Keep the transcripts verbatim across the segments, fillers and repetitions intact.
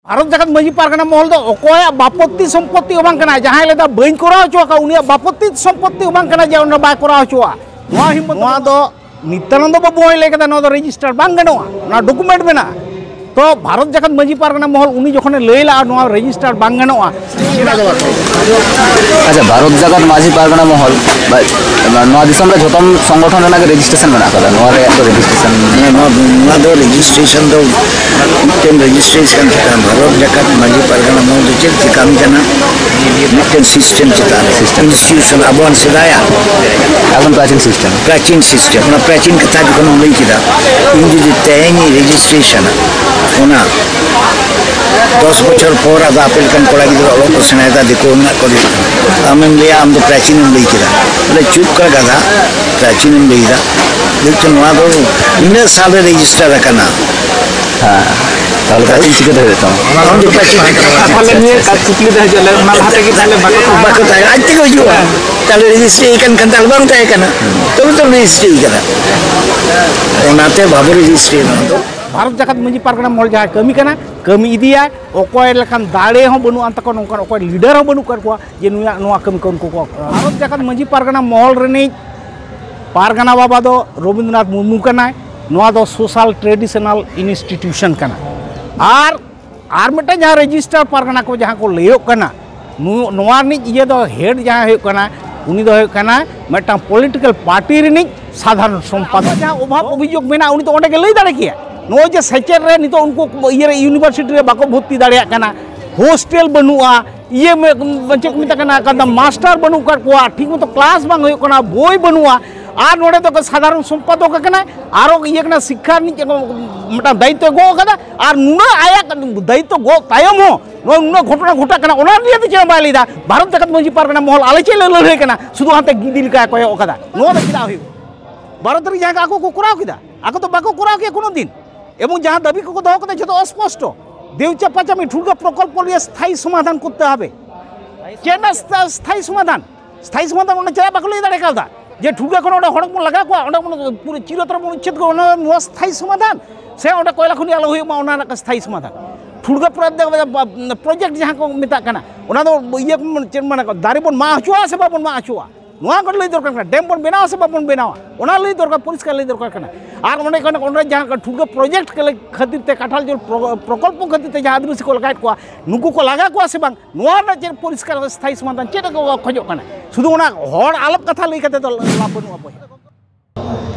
ᱵᱷᱟᱨᱚᱛ ᱡᱟᱠᱟᱛ ᱢᱟᱹᱡᱷᱤ ᱯᱟᱨᱜᱟᱱᱟ ᱢᱚᱦᱚᱞ ᱫᱚ ᱚᱠᱚᱭᱟᱜ ᱵᱟᱯᱚᱛᱛᱤ ᱥᱚᱢᱯᱚᱛᱛᱤ ᱦᱚᱸ ᱵᱟᱝ ᱠᱟᱱᱟ᱾ ᱡᱟᱦᱟᱸᱭ ᱞᱟᱹᱭᱫᱟ ᱵᱟᱹᱧ ᱠᱚᱨᱟᱣ ᱦᱚᱪᱚ ᱟᱠᱟᱫ, ᱩᱱᱤᱭᱟᱜ ᱵᱟᱯᱚᱛᱛᱤ ᱥᱚᱢᱯᱚᱛᱛᱤ ᱦᱚᱸ ᱵᱟᱝ ᱠᱟᱱᱟ ᱡᱮ ᱚᱱᱟ ᱵᱟᱭ ᱠᱚᱨᱟᱣ ᱦᱚᱪᱚᱣᱟᱜᱼᱟ᱾ ᱱᱚᱣᱟ ᱦᱤᱢᱢᱚᱛ ᱱᱚᱣᱟ ᱫᱚ ᱱᱤᱛᱭᱟᱱᱚᱱᱫᱚ ᱵᱟᱵᱩ ᱦᱚᱸᱭ ᱞᱟᱹᱭ ᱠᱮᱫᱟ, ᱱᱚᱣᱟ ᱫᱚ ᱨᱮᱡᱤᱥᱴᱟᱨ ᱵᱟᱝ ᱜᱟᱱᱚᱜᱼᱟ, ᱚᱱᱟ ᱰᱚᱠᱩᱢᱮᱱᱴ ᱢᱮᱱᱟᱜᱼᱟ᱾ ᱛᱚ ᱵᱷᱟᱨᱚᱛ ᱡᱟᱠᱟᱛ ᱢᱟᱹᱡᱷᱤ ᱯᱟᱨᱜᱟᱱᱟ ᱢᱚᱦᱚᱞ ᱩᱱᱤ ᱡᱚᱠᱷᱚᱱᱮ ᱞᱟᱹᱭ ᱞᱟᱜᱼᱟ ᱱᱚᱣᱟ ᱨᱮᱡᱤᱥᱴᱟᱨ ᱵᱟᱝ ᱜᱟᱱᱚᱜᱼᱟ, ᱟᱪᱪᱷᱟ, ᱵᱷᱟᱨᱚᱛ ᱡᱟᱠᱟᱛ ᱢᱟᱹᱡᱷᱤ ᱯᱟᱨᱜᱟᱱᱟ ᱢᱚᱦᱚᱞ ᱵᱟ-, ᱱᱚᱣᱟ ᱫᱤᱥᱚᱢ ᱨᱮ ᱡᱷᱚᱛᱚᱢ ᱥᱚᱝᱜᱚᱴᱷᱚᱱ ᱨᱮᱱᱟᱜ ᱜᱮ ᱨᱮᱡᱤᱥᱴᱨᱮᱥᱚᱱ ᱢᱮᱱᱟᱜ ᱟᱠᱟᱫᱟ᱾ ᱱᱚᱣᱟ ᱨᱮᱭᱟᱜ ᱫᱚ ᱨᱮᱡᱤᱥᱴᱨᱮᱥᱚᱱ ᱦᱮᱸ, ᱱᱚᱣᱟ ᱱᱚᱣᱟ ᱫᱚ ᱨᱮᱡᱤᱥᱴᱨᱮᱥᱚᱱ ᱫᱚ ᱢᱤᱫᱴᱮᱱ ᱨᱮᱡᱤᱥᱴᱨᱮᱥᱚᱱ ᱪᱮᱛᱟᱱ ᱵᱷᱟᱨᱚᱛ ᱡᱟᱠᱟᱛ ᱢᱟᱹᱡᱷᱤ ᱯᱟᱨᱜᱟᱱᱟ ᱢᱚᱦᱚᱞ ᱫᱚ ᱪᱮᱫ ᱪᱮ ᱠᱟᱹᱢᱤ ᱠᱟᱱᱟ, ᱢᱤᱫᱴᱮᱱ ᱥᱤᱥᱴᱮᱢ ᱪᱮᱛᱟᱱ ᱨᱮ, ᱤᱱᱥᱴᱤᱴᱤᱭᱩᱥᱚᱱ ᱟᱵᱚᱣᱟᱜ ᱥᱮᱫᱟᱭᱟᱜ ᱮᱠᱫᱚᱢ ᱯᱨᱟᱪᱤᱱ ᱥᱤᱥᱴᱮᱢ᱾ ᱯᱨᱟᱪᱤᱱ ᱥᱤᱥᱴᱮᱢ᱾ ᱚᱱᱟ ᱯᱨᱟᱪᱤᱱ ᱠᱟᱛᱷᱟ ᱡᱚᱠᱷᱚᱱᱮᱢ ᱞᱟᱹᱭ ᱠᱮᱫᱟ, ᱤᱧ ᱡᱩᱫᱤ ᱛᱮᱦᱮᱧ ᱤᱧ ᱨᱮᱡᱤᱥᱴᱨᱮᱥᱚᱱᱟ, ᱚᱱᱟ ᱫᱚᱥ ᱵᱚᱪᱷᱚᱨ ᱯᱚᱨ ᱟᱫᱚ ᱟᱯᱮ ᱞᱮᱠᱟᱱ ᱠᱚᱲᱟ ᱜᱤᱫᱽᱨᱟᱹ ᱚᱞᱚᱜ ᱠᱚ ᱥᱮᱬᱟᱭᱮᱫᱟ, ᱫᱤᱠᱩ ᱢᱮᱱᱟᱜ ᱠᱚ, ᱟᱢᱮᱢ ᱞᱟᱹᱭᱟ ᱟᱢ ᱫᱚ ᱯᱨᱟᱪᱤᱱᱮᱢ ᱞᱟᱹᱭ ᱠᱮᱫᱟ᱾ ᱵᱚᱞᱮ ᱪᱩᱯ ᱠᱚᱨ ᱜᱟᱫᱷᱟ, ᱯᱨᱟᱪᱤᱱᱮᱢ ᱞᱟᱹᱭ ᱮᱫᱟ᱾ ᱵᱚᱞᱪᱤ ᱱᱚᱣᱟ ᱫᱚ ᱱᱤᱱᱟᱹᱜ ᱥᱟᱞᱨᱮ ᱨᱮᱡᱤᱥᱴᱟᱨ ᱟᱠᱟᱱᱟ᱾ ᱦᱮᱸ, ᱛᱟᱦᱚᱞᱮ ᱯᱨᱟᱪᱤᱱ ᱪᱤᱠᱟᱹᱛᱮ ᱦᱩᱭᱩᱜ ᱛᱟᱢᱟ? ᱟᱢ ᱫᱚ ᱯᱨᱟᱪᱤᱱ ᱦᱟᱠᱟᱱᱟ᱾ ᱛᱟᱦᱚᱞᱮ ᱱᱤᱭᱟᱹ ᱠᱟᱡ ᱠᱩᱠᱞᱤ ᱫᱚ ᱦᱤᱡᱩᱜ ᱞᱮ, ᱚᱱᱟ ᱞᱟᱦᱟ ᱛᱮᱜᱮ ᱛᱟᱦᱚᱞᱮ ᱵᱟᱠᱚ ᱛᱟᱦᱮᱸ ᱵᱟᱠᱚ ᱛᱟᱦᱮᱸ ᱟᱡ ᱛᱮᱜᱮ ᱦᱤᱡᱩᱜᱼᱟ᱾ ᱛᱟᱦᱚᱞᱮ ᱨᱮᱡᱤᱥᱴᱨᱤ ᱠᱟᱱ ᱠᱷᱟᱱ ᱛᱟᱦᱚᱞᱮ ᱵᱟᱝ ᱛᱟᱦᱮᱸ ᱠᱟᱱᱟ, ᱛᱚᱵᱮ ᱛᱚ ᱨᱮᱡᱤᱥᱴᱨᱤ ᱠᱟᱱᱟ᱾ ᱚᱱᱟᱛᱮ ᱵᱟᱵᱚ ᱨᱮᱡᱤᱥᱴᱨᱤ ᱱᱚᱣᱟ ᱫᱚ᱾ ᱵᱷᱟᱨᱚᱛ ᱡᱟᱠᱟᱛ ᱢᱟᱹᱡᱷᱤ ᱯᱟᱨᱜᱟᱱᱟ ᱢᱚᱦᱚᱞ ᱡᱟᱦᱟᱸᱭ ᱠᱟᱹᱢᱤ ᱠᱟᱱᱟ, ᱠᱟᱹᱢᱤ ᱤᱫᱤᱭᱟᱭ᱾ ᱚᱠᱚᱭ ᱞᱮᱠᱟᱱ ᱫᱟᱲᱮ ᱦᱚᱸ ᱵᱟᱹᱱᱩᱜ ᱟᱱ ᱛᱟᱠᱚᱣᱟ, ᱱᱚᱝᱠᱟᱱ ᱚᱠᱚᱭ ᱞᱤᱰᱟᱨ ᱦᱚᱸ ᱵᱟᱹᱱᱩᱜ ᱟᱠᱟᱫ ᱠᱚᱣᱟ ᱡᱮ ᱱᱩᱭᱟᱜ ᱱᱚᱣᱟ ᱠᱟᱹᱢᱤ ᱠᱚ ᱩᱱᱠᱩ ᱠᱚ ᱠᱚᱨᱟᱣᱟ᱾ ᱵᱷᱟᱨᱚᱛ ᱡᱟᱠᱟᱛ ᱢᱟᱹᱡᱷᱤ ᱯᱟᱨᱜᱟᱱᱟ ᱢᱚᱦᱚᱞ ᱨᱤᱱᱤᱡ ᱯᱟᱨᱜᱟᱱᱟ ᱵᱟᱵᱟ ᱫᱚ ᱨᱚᱵᱤᱱᱫᱨᱚᱱᱟᱛᱷ ᱢᱩᱨᱢᱩ ᱠᱟᱱᱟᱭ᱾ ᱱᱚᱣᱟ ᱫᱚ ᱥᱳᱥᱟᱞ ᱴᱨᱮᱰᱤᱥᱚᱱᱟᱞ ᱤᱱᱥᱴᱤᱴᱤᱭᱩᱥᱚᱱ ᱠᱟᱱᱟ᱾ ᱟᱨ ᱟᱨ ᱢᱤᱫᱴᱟᱝ ᱡᱟᱦᱟᱸ ᱨᱮᱡᱤᱥᱴᱟᱨ ᱯᱟᱨᱜᱟᱱᱟ ᱠᱚ ᱡᱟᱦᱟᱸ ᱠᱚ ᱞᱟᱹᱭᱚᱜ ᱠᱟᱱᱟ, ᱱᱩ- ᱱᱚᱣᱟ ᱨᱤᱱᱤᱡ ᱤᱭᱟᱹ ᱫᱚ ᱦᱮᱰ ᱡᱟᱦᱟᱸᱭ ᱦᱩᱭᱩᱜ ᱠᱟᱱᱟ, ᱩᱱᱤ ᱫᱚ ᱦᱩᱭᱩᱜ ᱠᱟᱱᱟ ᱢᱤᱫᱴᱟᱝ ᱯᱚᱞᱤᱴᱤᱠᱟᱞ ᱯᱟᱨᱴᱤ ᱨᱤᱱᱤᱡ ᱥᱟᱫᱷᱟᱨᱚᱱ ᱥᱚᱢᱯᱟᱫᱚᱠ᱾ ᱡᱟᱦᱟᱸ ᱚᱵᱷᱟᱵᱽ ᱚᱵᱷᱤᱡᱳᱜᱽ ᱢᱮᱱᱟᱜᱼᱟ, ᱩᱱᱤ ᱫᱚ ᱚᱸᱰᱮ ᱜᱮ ᱞᱟᱹᱭ ᱫᱟᱲᱮ ᱠᱮᱭᱟ᱾ ᱱᱚᱜᱼᱚᱭ ᱡᱮ ᱥᱮᱪᱮᱫ ᱨᱮ ᱱᱤᱛᱚᱜ ᱩᱱᱠᱩ ᱤᱭᱟᱹ ᱨᱮ ᱤᱭᱩᱱᱤᱵᱷᱟᱨᱥᱤᱴᱤ ᱨᱮ ᱵᱟᱠᱚ ᱵᱷᱚᱨᱛᱤ ᱫᱟᱲᱮᱭᱟᱜ ᱠᱟᱱᱟ, ᱦᱳᱥᱴᱮᱞ ᱵᱟᱹᱱᱩᱜᱼᱟ, ᱤᱭᱟᱹ ᱢᱮ- ᱪᱮᱫ ᱠᱚ ᱢᱮᱛᱟᱜ ᱠᱟᱱᱟ, ᱠᱟᱱᱟ ᱢᱟᱥᱴᱟᱨ ᱵᱟᱹᱱᱩᱜ ᱟᱠᱟᱫ ᱠᱚᱣᱟ, ᱴᱷᱤᱠ ᱢᱚᱛᱚ ᱠᱞᱟᱥ ᱵᱟᱝ ᱦᱩᱭᱩᱜ ᱠᱟᱱᱟ, ᱵᱳᱭ ᱵᱟᱹᱱᱩᱜᱼᱟ, ᱟᱨ ᱱᱚᱰᱮ ᱫᱚ ᱥᱟᱫᱷᱟᱨᱚᱱ ᱥᱚᱢᱯᱟᱫᱚᱠ ᱟᱠᱟᱱᱟᱭ, ᱟᱨᱚ ᱤᱭᱟᱹ ᱠᱟᱱᱟ, ᱥᱤᱠᱠᱷᱟ ᱨᱤᱱᱤᱡ ᱢᱤᱫᱴᱟᱝ ᱫᱟᱭᱤᱛᱛᱚ ᱜᱚᱜ ᱟᱠᱟᱫᱟ, ᱟᱨ ᱱᱩᱱᱟᱹᱜ ᱟᱭᱟᱜ ᱫᱟᱭᱤᱛᱛᱚ ᱜᱚᱜ ᱛᱟᱭᱚᱢ ᱦᱚᱸ ᱱᱚᱣᱟ ᱱᱩᱱᱟᱹᱜ ᱜᱷᱚᱴᱚᱱᱟ ᱜᱷᱚᱴᱟᱜ ᱠᱟᱱᱟ, ᱚᱱᱟ ᱱᱤᱭᱮ ᱫᱚ ᱪᱮᱫ ᱦᱚᱸ ᱵᱟᱭ ᱞᱟᱹᱭᱫᱟ᱾ ᱵᱷᱟᱨᱚᱛ ᱡᱟᱠᱟᱛ ᱢᱟᱹᱡᱷᱤ ᱯᱟᱨᱜᱟᱱᱟ ᱢᱚᱦᱚᱞ ᱟᱞᱮ ᱪᱮᱫ ᱞᱮ ᱞᱟᱹᱲᱦᱟᱹᱭ ᱠᱟᱱᱟ, ᱥᱩᱫᱷᱩ ᱦᱟᱱᱛᱮ ᱜᱤᱫᱤ ᱞᱮᱠᱟᱭ ᱠᱚᱭᱚᱜ ᱟᱠᱟᱫᱟ᱾ ᱱᱚᱣᱟ ᱫᱚ ᱪᱮᱫᱟᱜ ᱦᱩᱭᱩᱜ? ᱵᱟᱨᱚ ᱛᱟᱹᱨᱤᱠᱷ ᱡᱟᱦᱟᱸ ᱟᱠᱚ ᱠᱚ ᱠᱚᱨᱟᱣ ᱠᱮᱫᱟ, ᱟᱠᱚ ᱫᱚ ᱵᱟᱠᱚ ᱠᱚᱨᱟᱣ ᱠᱮᱭᱟ ᱠᱳᱱᱳ ᱫᱤᱱ᱾ ᱮᱵᱚᱝ ᱡᱟᱦᱟᱸ ᱫᱟᱹᱵᱤ ᱠᱚᱠᱚ ᱫᱚᱦᱚ ᱠᱟᱫᱟ ᱡᱷᱚᱛᱚ ᱚᱥᱯᱚᱥᱴᱚ᱾ ᱫᱮᱣᱪᱟ ᱯᱟᱪᱟᱢᱤ ᱴᱷᱩᱲᱜᱟ ᱯᱨᱚᱠᱚᱞᱯᱚ ᱞᱤᱭᱮ ᱥᱛᱷᱟᱭᱤ ᱥᱚᱢᱟᱫᱷᱟᱱ ᱠᱚᱨᱛᱮ ᱦᱚᱵᱮ᱾ ᱪᱮᱫ ᱨᱮᱱᱟᱜ ᱥᱛᱷᱟ- ᱥᱛᱷᱟᱭᱤ ᱥᱚᱢᱟᱫᱷᱟᱱ? ᱥᱛᱷᱟᱭᱤ ᱥᱚᱢᱟᱫᱷᱟᱱ ᱚᱱᱟ ᱪᱮᱫᱟᱜ ᱵᱟᱠᱚ ᱞᱟᱹᱭ ᱫᱟᱲᱮ ᱠᱟᱣᱫᱟ? ᱡᱮ ᱴᱷᱩᱲᱜᱟ ᱠᱷᱚᱱ ᱚᱸᱰᱮ ᱦᱚᱲ ᱵᱚᱱ ᱞᱟᱜᱟ ᱠᱚᱣᱟ, ᱚᱸᱰᱮ ᱵᱚᱱ ᱯᱩᱨᱟᱹ ᱪᱤᱨᱚᱛᱚᱨ ᱵᱚᱱ ᱩᱪᱪᱷᱮᱫ ᱠᱚᱣᱟ, ᱚᱱᱟ ᱱᱚᱣᱟ ᱥᱛᱷᱟᱭᱤ ᱥᱚᱢᱟᱫᱷᱟᱱ? ᱥᱮ ᱚᱸᱰᱮ ᱠᱚᱭᱞᱟ ᱠᱷᱚᱱᱤ ᱟᱞᱚ ᱦᱩᱭᱩᱜ ᱢᱟ, ᱚᱱᱟ ᱨᱮᱱᱟᱜ ᱥᱛᱷᱟᱭᱤ ᱥᱚᱢᱟᱫᱷᱟᱱ? ᱴᱷᱩᱲᱜᱟᱹ ᱯᱨᱚᱡᱮᱠᱴ ᱡᱟᱦᱟᱸ ᱠᱚ ᱢᱮᱛᱟᱜ ᱠᱟᱱᱟ, ᱚᱱᱟ ᱫᱚ ᱤᱭᱟᱹ ᱠᱚ ᱪᱮᱫ ᱢᱟᱱᱮ ᱠᱚ, ᱫᱟᱨᱮ ᱵᱚᱱ ᱢᱟᱜ ᱦᱚᱪᱚᱣᱟᱜᱼᱟ ᱥᱮ ᱵᱟᱵᱚᱱ ᱢᱟᱜ ᱦᱚᱪᱚᱣᱟᱜᱼᱟ, ᱱᱚᱣᱟ ᱠᱚ ᱞᱟᱹᱭ ᱫᱚᱨᱠᱟᱨ ᱠᱟᱱᱟ᱾ ᱰᱮᱢ ᱵᱚᱱ ᱵᱮᱱᱟᱣᱟ ᱥᱮ ᱵᱟᱵᱚᱱ ᱵᱮᱱᱟᱣᱟ, ᱚᱱᱟ ᱞᱟᱹᱭ ᱫᱚᱨᱠᱟᱨ, ᱯᱚᱨᱤᱥᱠᱟᱨ ᱞᱟᱹᱭ ᱫᱚᱨᱠᱟᱨ ᱠᱟᱱᱟ᱾ ᱟᱨ ᱚᱸᱰᱮ ᱠᱷᱚᱱ ᱚᱸᱰᱮ ᱡᱟᱦᱟᱸ ᱴᱷᱩᱲᱜᱟᱹ ᱯᱨᱚᱡᱮᱠᱴ ᱠᱷᱟᱹᱛᱤᱨ ᱛᱮ, ᱠᱟᱴᱷᱟᱞ ᱡᱚᱞ ᱯᱨᱚ-, ᱯᱨᱚᱠᱚᱞᱯᱚ ᱠᱷᱟᱹᱛᱤᱨ ᱛᱮ ᱡᱟᱦᱟᱸ ᱟᱹᱫᱤᱵᱟᱹᱥᱤ ᱠᱚ ᱞᱟᱜᱟᱭᱮᱫ ᱠᱚᱣᱟ, ᱱᱩᱠᱩ ᱠᱚ ᱞᱟᱜᱟ ᱠᱚᱣᱟ ᱥᱮ ᱵᱟᱝ, ᱱᱚᱣᱟ ᱨᱮᱱᱟᱜ ᱪᱮᱫ ᱯᱚᱨᱤᱥᱠᱟᱨ ᱥᱛᱷᱟᱭᱤ ᱥᱚᱢᱟᱫᱷᱟᱱ ᱪᱮᱫ ᱠᱚ ᱠᱷᱚᱡᱚᱜ ᱠᱟᱱᱟ? ᱥᱩᱫᱷᱩ ᱚᱱᱟ ᱦᱚᱲ ᱟᱞᱚᱯ ᱠᱟᱛᱷᱟ ᱞᱟᱹᱭ ᱠᱟᱛᱮ ᱫᱚ ᱞᱟᱵᱷ ᱵᱟᱹᱱᱩᱜᱼᱟ ᱵᱚᱭᱦᱟ᱾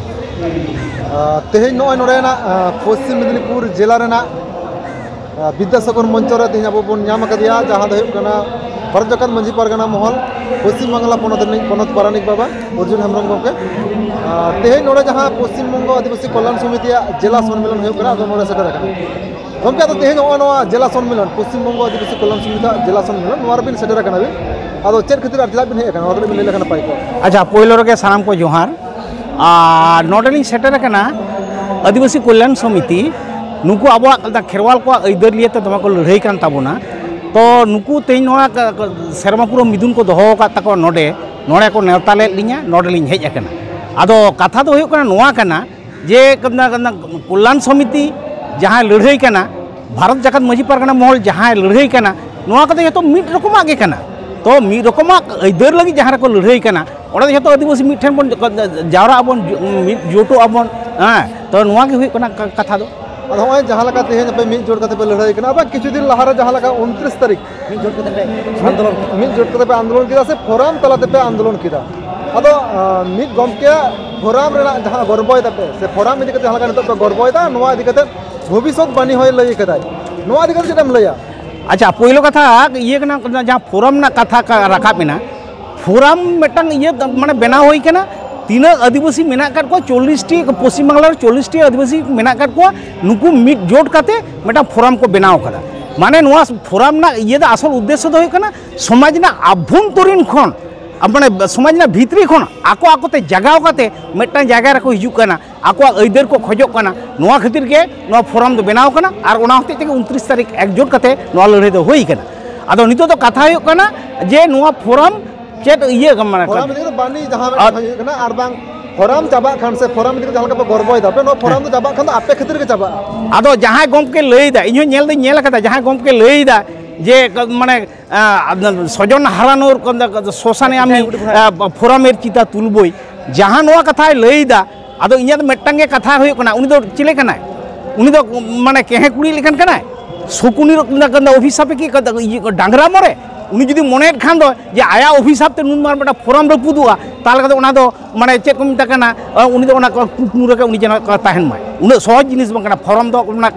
ᱟᱨ ᱛᱮᱦᱮᱧ ᱱᱚᱜᱼᱚᱭ ᱱᱚᱰᱮᱱᱟᱜ, ᱟᱨ, ᱯᱚᱥᱪᱤᱢ ᱢᱮᱫᱽᱱᱤᱯᱩᱨ ᱡᱮᱞᱟ ᱨᱮᱱᱟᱜ, ᱟᱨ, ᱵᱤᱫᱽᱫᱟᱥᱟᱜᱚᱨ ᱢᱚᱧᱪᱚ ᱨᱮ ᱛᱮᱦᱮᱧ ᱟᱵᱚ ᱵᱚᱱ ᱧᱟᱢ ᱟᱠᱟᱫᱮᱭᱟ, ᱡᱟᱦᱟᱸ ᱫᱚ ᱦᱩᱭᱩᱜ ᱠᱟᱱᱟ ᱵᱷᱟᱨᱚᱛ ᱡᱟᱠᱟᱛ ᱢᱟᱹᱡᱷᱤ ᱯᱟᱨᱜᱟᱱᱟ ᱢᱚᱦᱚᱞ ᱯᱚᱥᱪᱤᱢ ᱵᱟᱝᱞᱟ ᱯᱚᱱᱚᱛ ᱨᱤᱱᱤᱡ ᱯᱚᱱᱚᱛ ᱯᱟᱨᱟᱱᱤᱠ ᱵᱟᱵᱟ ᱚᱨᱡᱩᱱ ᱦᱮᱢᱵᱨᱚᱢ ᱜᱚᱢᱠᱮ᱾ ᱟᱨ ᱛᱮᱦᱮᱧ ᱱᱚᱰᱮ ᱡᱟᱦᱟᱸ ᱯᱚᱥᱪᱤᱢ ᱵᱚᱝᱜᱚ ᱟᱹᱫᱤᱵᱟᱹᱥᱤ ᱠᱚᱞᱭᱟᱱ ᱥᱚᱢᱤᱛᱤᱭᱟᱜ ᱡᱮᱞᱟ ᱥᱚᱱᱢᱮᱞᱚᱱ ᱦᱩᱭᱩᱜ ᱠᱟᱱᱟ, ᱟᱫᱚ ᱱᱚᱰᱮ ᱥᱮᱴᱮᱨ ᱟᱠᱟᱱᱟ᱾ ᱜᱚᱢᱠᱮ, ᱟᱫᱚ ᱛᱮᱦᱮᱧ ᱱᱚᱜᱼᱚᱭ ᱱᱚᱣᱟ ᱡᱮᱞᱟ ᱥᱚᱱᱢᱮᱞᱚᱱ, ᱯᱚᱥᱪᱤᱢ ᱵᱚᱝᱜᱚ ᱟᱹᱫᱤᱵᱟᱹᱥᱤ ᱠᱚᱞᱭᱟᱱ ᱥᱚᱢᱤᱛᱤᱭᱟᱜ ᱡᱮᱞᱟ ᱥᱚᱱᱢᱮᱞᱚᱱ, ᱱᱚᱣᱟ ᱨᱮᱵᱤᱱ ᱥᱮᱴᱮᱨ ᱟᱠᱟᱱᱟ ᱵᱤᱱ, ᱟᱫᱚ ᱪᱮᱫ ᱠᱷᱟᱹᱛᱤᱨ ᱟᱨ ᱪᱮᱫᱟᱜ ᱵᱤᱱ ᱦᱮᱡ ᱟᱠᱟᱱᱟ, ᱱᱚᱣᱟ ᱠᱟᱹᱴᱤᱡ ᱵᱤᱱ ᱞᱟᱹᱭ ᱞᱮᱠᱷᱟᱱ ᱱᱟᱯᱟᱭ ᱠᱚᱜᱼᱟ᱾ ᱟᱪᱪᱷᱟ, ᱯᱳᱭᱞᱳ ᱨᱮᱜᱮ ᱥᱟᱱᱟᱢ ᱠᱚ ᱡᱚᱦᱟᱨ᱾ ᱟᱨ ᱱᱚᱰᱮᱞᱤᱧ ᱥᱮᱴᱮᱨ ᱟᱠᱟᱱᱟ ᱟᱹᱫᱤᱵᱟᱹᱥᱤ ᱠᱚᱞᱭᱟᱱ ᱥᱚᱢᱤᱛᱤ, ᱱᱩᱠᱩ ᱟᱵᱚᱣᱟᱜ ᱠᱷᱮᱨᱣᱟᱞ ᱠᱚᱣᱟᱜ ᱟᱹᱭᱫᱟᱹᱨ ᱞᱤᱭᱟᱹ ᱛᱮ ᱫᱚᱢᱮ ᱠᱚ ᱞᱟᱹᱲᱦᱟᱹᱭ ᱠᱟᱱ ᱛᱟᱵᱚᱱᱟ᱾ ᱛᱚ ᱱᱩᱠᱩ ᱛᱮᱦᱮᱧ ᱱᱚᱣᱟ ᱠᱟ-, ᱠᱟ-, ᱥᱮᱨᱢᱟ ᱯᱩᱨᱟᱹ ᱢᱤᱫᱩᱱ ᱠᱚ ᱫᱚᱦᱚ ᱟᱠᱟᱫ ᱛᱟᱠᱚᱣᱟ ᱱᱚᱰᱮ, ᱱᱚᱰᱮ ᱠᱚ ᱱᱮᱣᱛᱟ ᱞᱮᱫ ᱞᱤᱧᱟ, ᱱᱚᱰᱮᱞᱤᱧ ᱦᱮᱡ ᱟᱠᱟᱱᱟ᱾ ᱟᱫᱚ ᱠᱟᱛᱷᱟ ᱫᱚ ᱦᱩᱭᱩᱜ ᱠᱟᱱᱟ ᱱᱚᱣᱟ ᱠᱟᱱᱟ, ᱡᱮ ᱠᱟᱱᱟ, ᱠᱟᱱᱟ, ᱠᱚᱞᱭᱟᱱ ᱥᱚᱢᱤᱛᱤ ᱡᱟᱦᱟᱸᱭ ᱞᱟᱹᱲᱦᱟᱹᱭ ᱠᱟᱱᱟ, ᱵᱷᱟᱨᱚᱛ ᱡᱟᱠᱟᱛ ᱢᱟᱹᱡᱷᱤ ᱯᱟᱨᱜᱟᱱᱟ ᱢᱚᱦᱚᱞ ᱡᱟᱦᱟᱸᱭ ᱞᱟᱹᱲᱦᱟᱹᱭ ᱠᱟᱱᱟ, ᱱᱚᱣᱟ ᱠᱚᱫᱚ ᱡᱚᱛᱚ ᱢᱤᱫ ᱨᱚᱠᱚᱢᱟᱜ ᱜᱮ ᱠᱟᱱᱟ᱾ ᱛᱚ ᱢᱤᱫ ᱨᱚᱠᱚᱢᱟᱜ ᱟᱹᱭᱫᱟᱹᱨ ᱞᱟᱹᱜᱤᱫ ᱡᱟᱦᱟᱸ ᱨᱮᱠᱚ ᱞᱟᱹᱲᱦᱟᱹᱭ ᱠᱟᱱᱟ, ᱚᱸᱰᱮ ᱫᱚ ᱡᱚᱛᱚ ᱟᱹᱫᱤᱵᱟᱹᱥᱤ ᱢᱤᱫ ᱴᱷᱮᱱ ᱵᱚᱱ ᱡᱟᱣᱨᱟᱜ ᱟᱵᱚᱱ, ᱢᱤᱫ ᱡᱳᱴᱚᱜ ᱟᱵᱚᱱ᱾ ᱦᱮᱸ, ᱛᱚ ᱱᱚᱣᱟ ᱜᱮ ᱦᱩᱭᱩᱜ ᱠᱟᱱᱟ ᱠᱟ-, ᱠᱟᱛᱷᱟ ᱫᱚ᱾ ᱟᱫᱚ ᱱᱚᱜᱼᱚᱭ ᱡᱟᱦᱟᱸ ᱞᱮᱠᱟ ᱛᱮᱦᱮᱧ ᱟᱯᱮ ᱢᱤᱫ ᱡᱳᱴ ᱠᱟᱛᱮ ᱯᱮ ᱞᱟᱹᱲᱦᱟᱹᱭ ᱠᱟᱱᱟ, ᱟᱵᱟᱨ ᱠᱤᱪᱷᱩ ᱫᱤᱱ ᱞᱟᱦᱟᱨᱮ ᱡᱟᱦᱟᱸ ᱞᱮᱠᱟ ᱩᱱᱛᱨᱤᱥ ᱛᱟᱹᱨᱤᱠᱷ ᱢᱤᱫ ᱡᱳᱴ ᱠᱟᱛᱮ ᱯᱮ ᱟᱱᱫᱳᱞᱚᱱ ᱠᱮᱫᱟ᱾ ᱢᱤᱫ ᱡᱳᱴ ᱠᱟᱛᱮ ᱯᱮ ᱟᱱᱫᱳᱞᱚᱱ ᱠᱮᱫᱟ ᱥᱮ ᱯᱷᱳᱨᱟᱢ ᱛᱟᱞᱟ ᱛᱮᱯᱮ ᱟᱱᱫᱳᱞᱚᱱ ᱠᱮᱫᱟ᱾ ᱟᱫᱚ, ᱟᱸ, ᱢᱤᱫ ᱜᱚᱢᱠᱮᱭᱟᱜ ᱯᱷᱳᱨᱟᱢ ᱨᱮᱱᱟᱜ ᱡᱟᱦᱟᱸ ᱜᱚᱨᱵᱚᱭ ᱫᱟᱯᱮ ᱥᱮ ᱯᱷᱳᱨᱟᱢ ᱤᱫᱤ ᱠᱟᱛᱮ ᱡᱟᱦᱟᱸ ᱞᱮᱠᱟ ᱱᱤᱛᱚᱜ ᱯᱮ ᱜᱚᱨᱵᱚᱭ ᱫᱟ, ᱱᱚᱣᱟ ᱤᱫᱤ ᱠᱟᱛᱮ ᱵᱷᱚᱵᱤᱥᱥᱚᱛ ᱵᱟণᱤ ᱦᱚᱸᱭ ᱞᱟᱹᱭ ᱠᱟᱫᱟᱭ, ᱱᱚᱣᱟ ᱤᱫᱤ ᱠᱟᱛᱮ ᱪᱮᱫ ᱮᱢ ᱞᱟᱹᱭᱟ? ᱟᱪᱪᱷᱟ, ᱯᱳᱭᱞᱳ ᱠᱟᱛᱷᱟ ᱤᱭᱟᱹ ᱠᱟᱱᱟ, ᱡᱟᱦᱟᱸ ᱯᱷᱳᱨᱟᱢ ᱨᱮᱱᱟᱜ ᱠᱟᱛᱷᱟ ᱠᱟ-, ᱨᱟᱠᱟᱵ ᱮᱱᱟ, ᱯᱷᱳᱨᱟᱢ ᱢᱤᱫᱴᱟᱝ ᱤᱭᱟᱹ ᱢᱟᱱᱮ ᱵᱮᱱᱟᱣ ᱦᱩᱭ ᱠᱟᱱᱟ᱾ ᱛᱤᱱᱟᱹᱜ ᱟᱹᱫᱤᱵᱟᱹᱥᱤ ᱢᱮᱱᱟᱜ ᱟᱠᱟᱫ ᱠᱚᱣᱟ, ᱪᱚᱞᱞᱤᱥ ᱴᱤ, ᱯᱚᱥᱪᱤᱢ ᱵᱟᱝᱞᱟ ᱨᱮ ᱪᱚᱞᱞᱤᱥ ᱴᱤ ᱟᱹᱫᱤᱵᱟᱹᱥᱤ ᱢᱮᱱᱟᱜ ᱟᱠᱟᱫ ᱠᱚᱣᱟ, ᱱᱩᱠᱩ ᱢᱤᱫ ᱡᱳᱴ ᱠᱟᱛᱮ ᱢᱤᱫᱴᱟᱝ ᱯᱷᱳᱨᱟᱢ ᱠᱚ ᱵᱮᱱᱟᱣ ᱠᱟᱫᱟ᱾ ᱢᱟᱱᱮ ᱱᱚᱣᱟ ᱯᱷᱳᱨᱟᱢ ᱨᱮᱱᱟᱜ ᱤᱭᱟᱹ ᱫᱚ, ᱟᱥᱚᱞ ᱩᱫᱽᱫᱮᱥᱥᱚ ᱫᱚ ᱦᱩᱭᱩᱜ ᱠᱟᱱᱟ ᱥᱚᱢᱟᱡᱽ ᱨᱮᱱᱟᱜ ᱟᱵᱷᱚᱱᱛᱚᱨᱤᱱ ᱠᱷᱚᱱ, ᱟ, ᱢᱟᱱᱮ ᱥᱚᱢᱟᱡᱽ ᱨᱮᱱᱟᱜ ᱵᱷᱤᱛᱨᱤ ᱠᱷᱚᱱ ᱟᱠᱚ ᱟᱠᱚᱛᱮ ᱡᱟᱜᱟᱣ ᱠᱟᱛᱮ ᱢᱤᱫᱴᱟᱝ ᱡᱟᱭᱜᱟ ᱨᱮᱠᱚ ᱦᱤᱡᱩᱜ ᱠᱟᱱᱟ, ᱟᱠᱚᱣᱟᱜ ᱟᱹᱭᱫᱟᱹᱨ ᱠᱚ ᱠᱷᱚᱡᱚᱜ ᱠᱟᱱᱟ᱾ ᱱᱚᱣᱟ ᱠᱷᱟᱹᱛᱤᱨ ᱜᱮ ᱱᱚᱣᱟ ᱯᱷᱳᱨᱟᱢ ᱫᱚ ᱵᱮᱱᱟᱣ ᱠᱟᱱᱟ ᱟᱨ ᱚᱱᱟ ᱦᱚᱛᱮᱡ ᱛᱮᱜᱮ ᱩᱱᱛᱨᱤᱥ ᱛᱟᱹᱨᱤᱠᱷ ᱮᱠᱡᱳᱴ ᱠᱟᱛᱮ ᱱᱚᱣᱟ ᱞᱟᱹᱲᱦᱟᱹᱭ ᱫᱚ ᱦᱩᱭ ᱠᱟᱱᱟ᱾ ᱟᱫᱚ ᱱᱤᱛᱚᱜ ᱫᱚ ᱠᱟᱛᱷᱟ ᱦᱩᱭᱩᱜ ᱠᱟᱱᱟ ᱡᱮ ᱱᱚᱣᱟ ᱯᱷᱳᱨᱟᱢ ᱪᱮᱫ ᱤᱭᱟᱹ ᱢᱟᱱᱮ ᱯᱷᱳᱨᱟᱢ ᱤᱫᱤ ᱠᱟᱛᱮ ᱵᱟᱹᱱᱤᱡ ᱡᱟᱦᱟᱸ ᱢᱤᱫᱴᱟᱝ ᱟᱨ ᱦᱩᱭᱩᱜ ᱠᱟᱱᱟ, ᱟᱨ ᱵᱟᱝ ᱯᱷᱚᱨᱟᱢ ᱪᱟᱵᱟᱜ ᱠᱷᱟᱱ ᱥᱮ ᱯᱷᱚᱨᱟᱢ ᱤᱫᱤ ᱠᱟᱛᱮ ᱡᱟᱦᱟᱸ ᱞᱮᱠᱟ ᱯᱮ ᱜᱚᱨᱵᱚᱭᱮᱫᱟ ᱯᱮ, ᱱᱚᱣᱟ ᱯᱷᱚᱨᱟᱢ ᱫᱚ ᱪᱟᱵᱟᱜ ᱠᱷᱟᱱ ᱫᱚ ᱟᱯᱮ ᱠᱷᱟᱹᱛᱤᱨ ᱜᱮ ᱪᱟᱵᱟᱜᱼᱟ᱾ ᱟᱫᱚ ᱡᱟᱦᱟᱸᱭ ᱜᱚᱢᱠᱮ ᱞᱟᱹᱭᱫᱟ, ᱤᱧ ᱦᱚᱸ ᱧᱮᱞ ᱫᱚᱧ ᱧᱮᱞ ᱟᱠᱟᱫᱟ, ᱡᱟᱦᱟᱸᱭ ᱜᱚᱢᱠᱮ ᱞᱟᱹᱭᱫᱟ ᱡᱮ ᱢᱟᱱᱮ ᱥᱚᱡᱚᱱ ᱦᱟᱨᱟᱱᱳᱨ ᱥᱚᱥᱟᱱᱮ ᱟᱢᱤ ᱯᱷᱚᱨᱟᱢᱮᱨ ᱪᱤᱛᱟ ᱛᱩᱞᱵᱳᱭ, ᱡᱟᱦᱟᱸ ᱱᱚᱣᱟ ᱠᱟᱛᱷᱟᱭ ᱞᱟᱹᱭᱫᱟ, ᱟᱫᱚ ᱤᱧᱟᱹᱜ ᱫᱚ ᱢᱤᱫᱴᱟᱝ ᱜᱮ ᱠᱟᱛᱷᱟ ᱦᱩᱭᱩᱜ ᱠᱟᱱᱟ, ᱩᱱᱤ ᱫᱚ ᱪᱤᱞᱤ ᱠᱟᱱᱟᱭ? ᱩᱱᱤ ᱫᱚ ᱢᱟᱱᱮ ᱠᱮᱦᱮ ᱠᱩᱲᱤ ᱞᱮᱠᱟᱱ ᱠᱟᱱᱟᱭ? ᱥᱩᱠᱩᱱᱤ ᱚᱵᱷᱤᱥᱟᱯᱮ ᱠᱤ ᱰᱟᱝᱨᱟ ᱢᱚᱨᱮ? ᱩᱱᱤ ᱡᱩᱫᱤ ᱢᱚᱱᱮᱭᱮᱫ ᱠᱷᱟᱱ ᱫᱚ ᱡᱮ ᱟᱭᱟᱜ ᱚᱵᱷᱤᱥᱟᱯ ᱛᱮ ᱱᱩᱱ ᱢᱟᱨᱟᱝ ᱢᱤᱫᱴᱟᱝ ᱯᱷᱚᱨᱟᱢ ᱨᱟᱹᱯᱩᱫᱚᱜᱼᱟ, ᱛᱟᱦᱚᱞᱮ ᱠᱷᱟᱱ ᱫᱚ ᱚᱱᱟ ᱫᱚ ᱢᱟᱱᱮ ᱪᱮᱫ ᱠᱚ ᱢᱮᱛᱟᱜ ᱠᱟᱱᱟ, ᱩᱱᱤ ᱫᱚ ᱚᱱᱟ ᱠᱩᱠᱢᱩ ᱨᱮᱜᱮ ᱩᱱᱤ ᱡᱮᱱᱚ ᱛᱟᱦᱮᱱ ᱢᱟᱭ᱾ ᱩᱱᱟᱹᱜ ᱥᱚᱦᱚᱡ ᱡᱤᱱᱤᱥ ᱵᱟᱝ ᱠᱟᱱᱟ᱾ ᱯᱷᱚᱨᱚᱢ ᱫᱚ ᱚᱱᱟ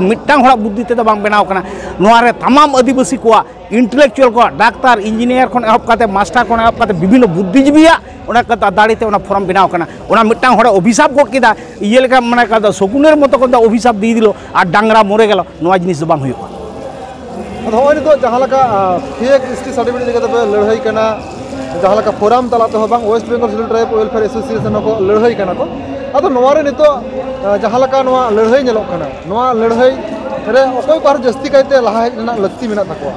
ᱢᱤᱫᱴᱟᱝ ᱦᱚᱲᱟᱜ ᱵᱩᱫᱽᱫᱷᱤ ᱛᱮᱫᱚ ᱵᱟᱝ ᱵᱮᱱᱟᱣ ᱠᱟᱱᱟ᱾ ᱱᱚᱣᱟ ᱨᱮ ᱛᱟᱢᱟᱢ ᱟᱹᱫᱤᱵᱟᱹᱥᱤ ᱠᱚᱣᱟᱜ, ᱤᱱᱴᱮᱞᱮᱠᱪᱩᱭᱟᱞ ᱠᱚᱣᱟᱜ, ᱰᱟᱠᱛᱟᱨ, ᱤᱧᱡᱤᱱᱤᱭᱟᱨ ᱠᱷᱚᱱ ᱮᱦᱚᱵ ᱠᱟᱛᱮ, ᱢᱟᱥᱴᱟᱨ ᱠᱷᱚᱱ ᱮᱦᱚᱵ ᱠᱟᱛᱮ, ᱵᱤᱵᱷᱤᱱᱱᱚ ᱵᱩᱫᱽᱫᱷᱤᱡᱤᱵᱤᱭᱟᱜ ᱚᱱᱟ ᱠᱟᱛᱷᱟ ᱫᱟᱲᱮ ᱛᱮ ᱚᱱᱟ ᱯᱷᱚᱨᱚᱢ ᱵᱮᱱᱟᱣ ᱠᱟᱱᱟ᱾ ᱚᱱᱟ ᱢᱤᱫᱴᱟᱝ ᱦᱚᱲᱮ ᱚᱵᱷᱤᱥᱟᱯ ᱜᱚᱫ ᱠᱮᱫᱟ, ᱤᱭᱟᱹ ᱞᱮᱠᱟ, ᱢᱟᱱᱮ ᱠᱟᱫᱟ ᱥᱚᱠᱩᱱᱮᱨ ᱢᱚᱛᱚ ᱠᱟᱫᱟ ᱚᱵᱷᱤᱥᱟᱯ ᱫᱤᱭ ᱫᱤᱞᱚ ᱟᱨ ᱰᱟᱝᱨᱟ ᱢᱚᱨᱮ ᱜᱮᱞᱚ, ᱱᱚᱣᱟ ᱡᱤᱱᱤᱥ ᱫᱚ ᱵᱟᱝ ᱦᱩᱭᱩᱜᱼᱟ᱾ ᱟᱫᱚ ᱱᱚᱜᱼᱚᱭ ᱱᱤᱛᱚᱜ ᱡᱟᱦᱟᱸ ᱞᱮᱠᱟ, ᱟ, ᱯᱷᱮᱠ ᱮᱥ ᱴᱤ ᱥᱟᱨᱴᱤᱯᱷᱤᱠᱮᱴ ᱤᱫᱤ ᱠᱟᱛᱮ ᱯᱮ ᱞᱟᱹᱲᱦᱟᱹᱭ ᱠᱟᱱᱟ, ᱡᱟᱦᱟᱸ ᱞᱮᱠᱟ ᱯᱷᱳᱨᱟᱢ ᱛᱟᱞᱟ ᱛᱮᱦᱚᱸ ᱵᱟᱝ, West Bengal schedule tribe welfare association ᱦᱚᱸᱠᱚ ᱞᱟᱹᱲᱦᱟᱹᱭ ᱠᱟᱱᱟ ᱠᱚ᱾ ᱟᱫᱚ ᱱᱚᱣᱟ ᱨᱮ ᱱᱤᱛᱚᱜ, ᱟ, ᱡᱟᱦᱟᱸ ᱞᱮᱠᱟ ᱱᱚᱣᱟ ᱞᱟᱹᱲᱦᱟᱹᱭ ᱧᱮᱞᱚᱜ ᱠᱟᱱᱟ, ᱱᱚᱣᱟ ᱞᱟᱹᱲᱦᱟᱹᱭ ᱨᱮ ᱚᱠᱚᱭ ᱠᱚ ᱟᱨ ᱡᱟᱹᱥᱛᱤ ᱠᱟᱭᱛᱮ ᱞᱟᱦᱟ ᱦᱮᱡ ᱨᱮᱱᱟᱜ ᱞᱟᱹᱠᱛᱤ ᱢᱮᱱᱟᱜ ᱛᱟᱠᱚᱣᱟ?